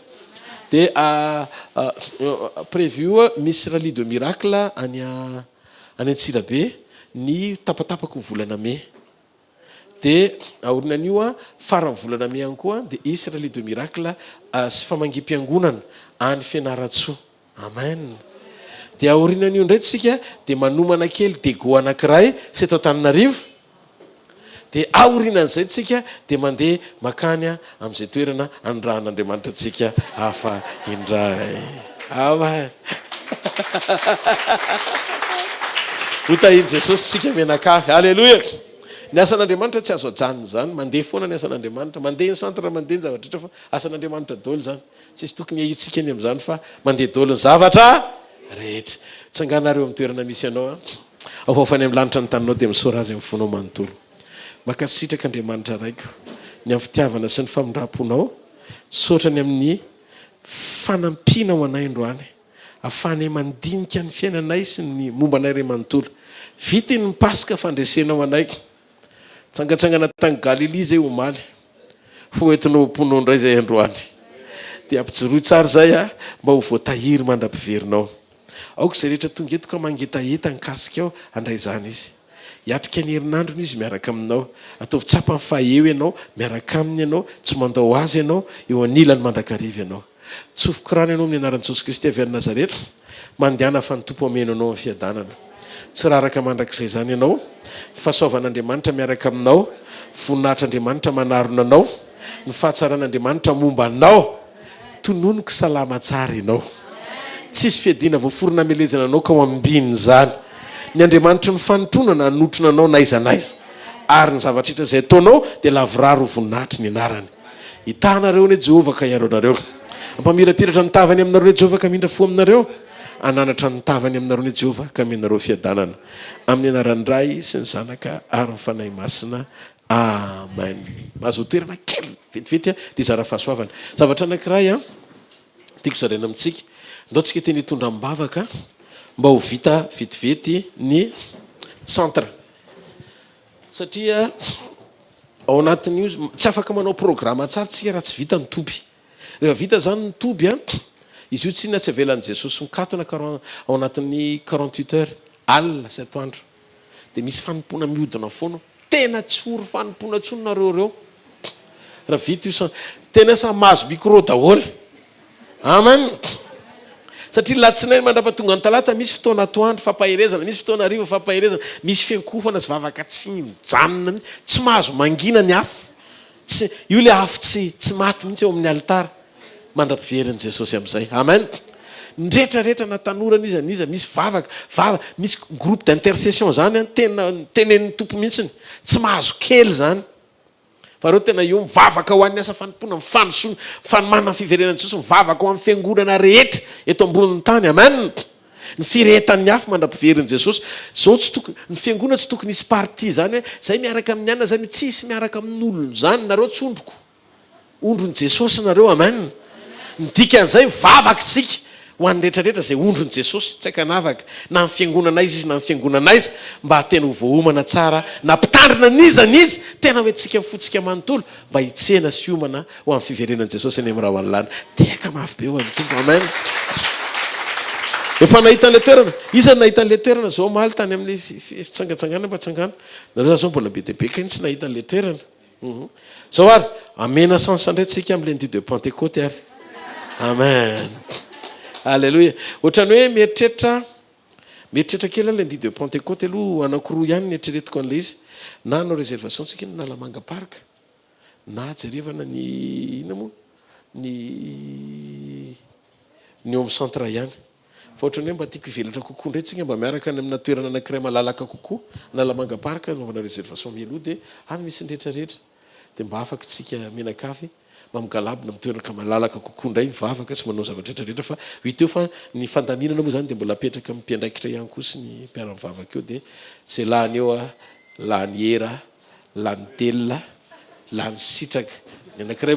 Dia prévu misy rallye de miracle any any Antsirabe ny tapatapaky ny volana mey. Dia aorinan'io an, faran'ny volana mey ihany koa dia hisy Rallye de Miracle sy famangiam-piangonana any Fianarantsoa. Amen. Dia aorinan'io indray tsika dia manomana kely Dego anankiray sy eto Antananarivo. Dia aorinan'izay tsika dia mandeha makany amin'izay toerana anirahan'Andriamanitra antsika hafa indray. Amen. Ho tahin'i Jesosy tsika mianakavy. Aleloia. Ny asan'Andriamanitra tsy azo ajanona izany. Mandeha foana ny asan'Andriamanitra. Mandeha ny centre, mandeha ny zavatra rehetra fa asan'Andriamanitra daholo izany. Tsisy tokony hahitsika ny amin'izany fa mandeha daholo ny zavatra rehetra. Tsangana ary eo amin'ny toerana misy anao. Afaofa any amin'ny lanitra ny taninao dia misaora Azy amin'ny fonao manontolo. Mankasitraka Andriamanitra Raiko ny amin'ny fitiavana sy ny famindram-ponao. Misaotra ny amin'ny fanampiana ho anay androany ahafahanay mandinika ny fiainanay sy ny momba anay iray manontolo. Vita iny ny Paska fandresena ho anay. Nitsangantsangana tany Galilia izay omaly. Fa ho entinao am-ponao indray izay androany. Dia ampijoroy tsara izay mba ho voatahiry mandra-piverinao. Aoka izay rehetra tonga eto ka mangetaheta nikasika ao handray izany izy. Hiatrika ny herinandrony izy miaraka aminao. Ataovy tsapany fa eo ianao, miaraka aminy ianao, tsy mandao azy ianao, eo anilany mandrakariva ianao. Tsofiko rano ianao amin'ny anaran'i Jesosy Kristy avy any Nazareta. Mandehana fa ny Tompo hameno anao amin'ny fiadanana. Tsy raraka mandrakizay izany ianao. Ny fahasoavan'Andriamanitra miaraka aminao. Voninahitr'Andriamanitra manarona anao. Ny fahatsaran'Andriamanitra momba anao. Tononiko salama tsara ianao. Tsisy fiadiana voaforona hamelezana anao ka ho ambin'izany. Ny Andriamanitry ny fanotronana hanotrona anao n'aiza n'aiza. Ary ny zavatra rehetra izay ataonao dia lavorary ho voninahitry ny anarany. Hitaha anareo anie Jehovah ka hiaro anareo. Hampamirapiratra ny tavany aminareo anie Jehovah ka hamindra fo aminareo. Hananatra ny tavany aminareo anie Jehovah ka hameno anareo fiadanana. Amin'ny anaran'ny Ray sy ny Zanaka ary ny Fanahy Masina. Amen. Mahazoa toerana kely vetivety dia hizara fahasoavana. Zavatra anankiray tiako zaraina amintsika. Ndao tsika tena hitondra am-bavaka mba ho vita vetivety ny centre. Satria. Ao anatin'io, tsy afaka manao programa tsara tsika raha tsy vita ny toby. Rehefa vita zany ny toby a, izy io tsinona tsy avelan'i Jesosy mikatona ao anatin'ny 48 heures, alina sy atoandro. Dia misy fanompoana mihodina foana. Tena tsy ory fanompoana intsony nareo reo. Raha vita io, tena samy mahazo micro daholo. Amen. Satria latsinainy mandrapatonga ny talata misy fotoana atoandro fampaherezana, misy fotoana hariva fampaherezana, misy fiankofana sy vavaka tsy mijanona mihitsy, tsy mahazo mangina ny afo. Tsy io le afo tsy maty mihitsy eo amin'ny alitara mandra-piverin'i Jesosy amin'izay. Amen. Ny rehetra rehetra na tanora n'iza n'iza misy vavaka, vava, misy groupe d'intercession zany an, tena tenenin'ny Tompo mihitsiny. Tsy mahazo kely zany. Fa reo tena io mivavaka ho an'ny asa fanompoana, ny fandrosoana, fanomanana ny fiverenan'i Jesosy, mivavaka ho an'ny fiangonana rehetra eto ambonin'ny tany. Amen. Ny firehetan'ny afo mandra-piverin'i Jesosy. Zao tsy tokony, ny fiangonana tsy tokony hisy parti zany hoe zay miaraka amin'ny anona, zay tsisy miaraka amin'olona zany, nareo tsy ondriko. Ondron'i Jesosy nareo. Amen. Ny dikan'izay, mivavaka isika ho an'ny rehetra rehetra izay ondron'i Jesosy, tsy ankanavaka, na ny fiangonana aiza izy na ny fiangonana aiza, mba tena ho voaomana tsara, na mpitandrina n'iza n'iza, tena ho entintsika ny fontsika manontolo mba hitsena sy hiomana ho amin'ny fiverenan'i Jesosy eny amin'ny rahona lanitra. Tehaka mafy be ho an'ny Tompo. Amen. Efa nahita an'ilay toerana. Iza no nahita an'ilay toerana zao omaly tany amin'ny fitsangatsanganana mba tsangano. Nareo zao mbola be dia be kay no tsy nahita an'ilay toerana. Zao ary, amena chance indray tsika amin'ny lundi de Pentecôte ary. Amen. Alléluia. Ohatrany hoe mieritreritra kely aho lundi de Pentecôte aloha, anankiroa ihany ny eritreretiko an'ilay izy. Na hanao réservation tsika ny Analamanga Park, na jerevana ny inona moa ny eo amin'ny centre ihany. Fa ohatrany hoe mba tiako hivelatra kokoa indray tsika, mba miaraka any amina toerana anankiray malalaka kokoa, Analamanga Park, anaovana réservation mialoha, dia any misy ny rehetrarehetra. Dia mba afaka tsika mianakavy mba migalabona amin'ny toerana malalaka kokoa indray, mivavaka sy manao zavatra rehetrarehetra, fa hita eo. Fa ny fandaminana moa zany dia mbola apetraka amin'ny mpiandraikitra ihany koa sy ny mpiara-mivavaka eo, dia zay lany eo a, lany era, lany telina, lany sitraka ny anankiray.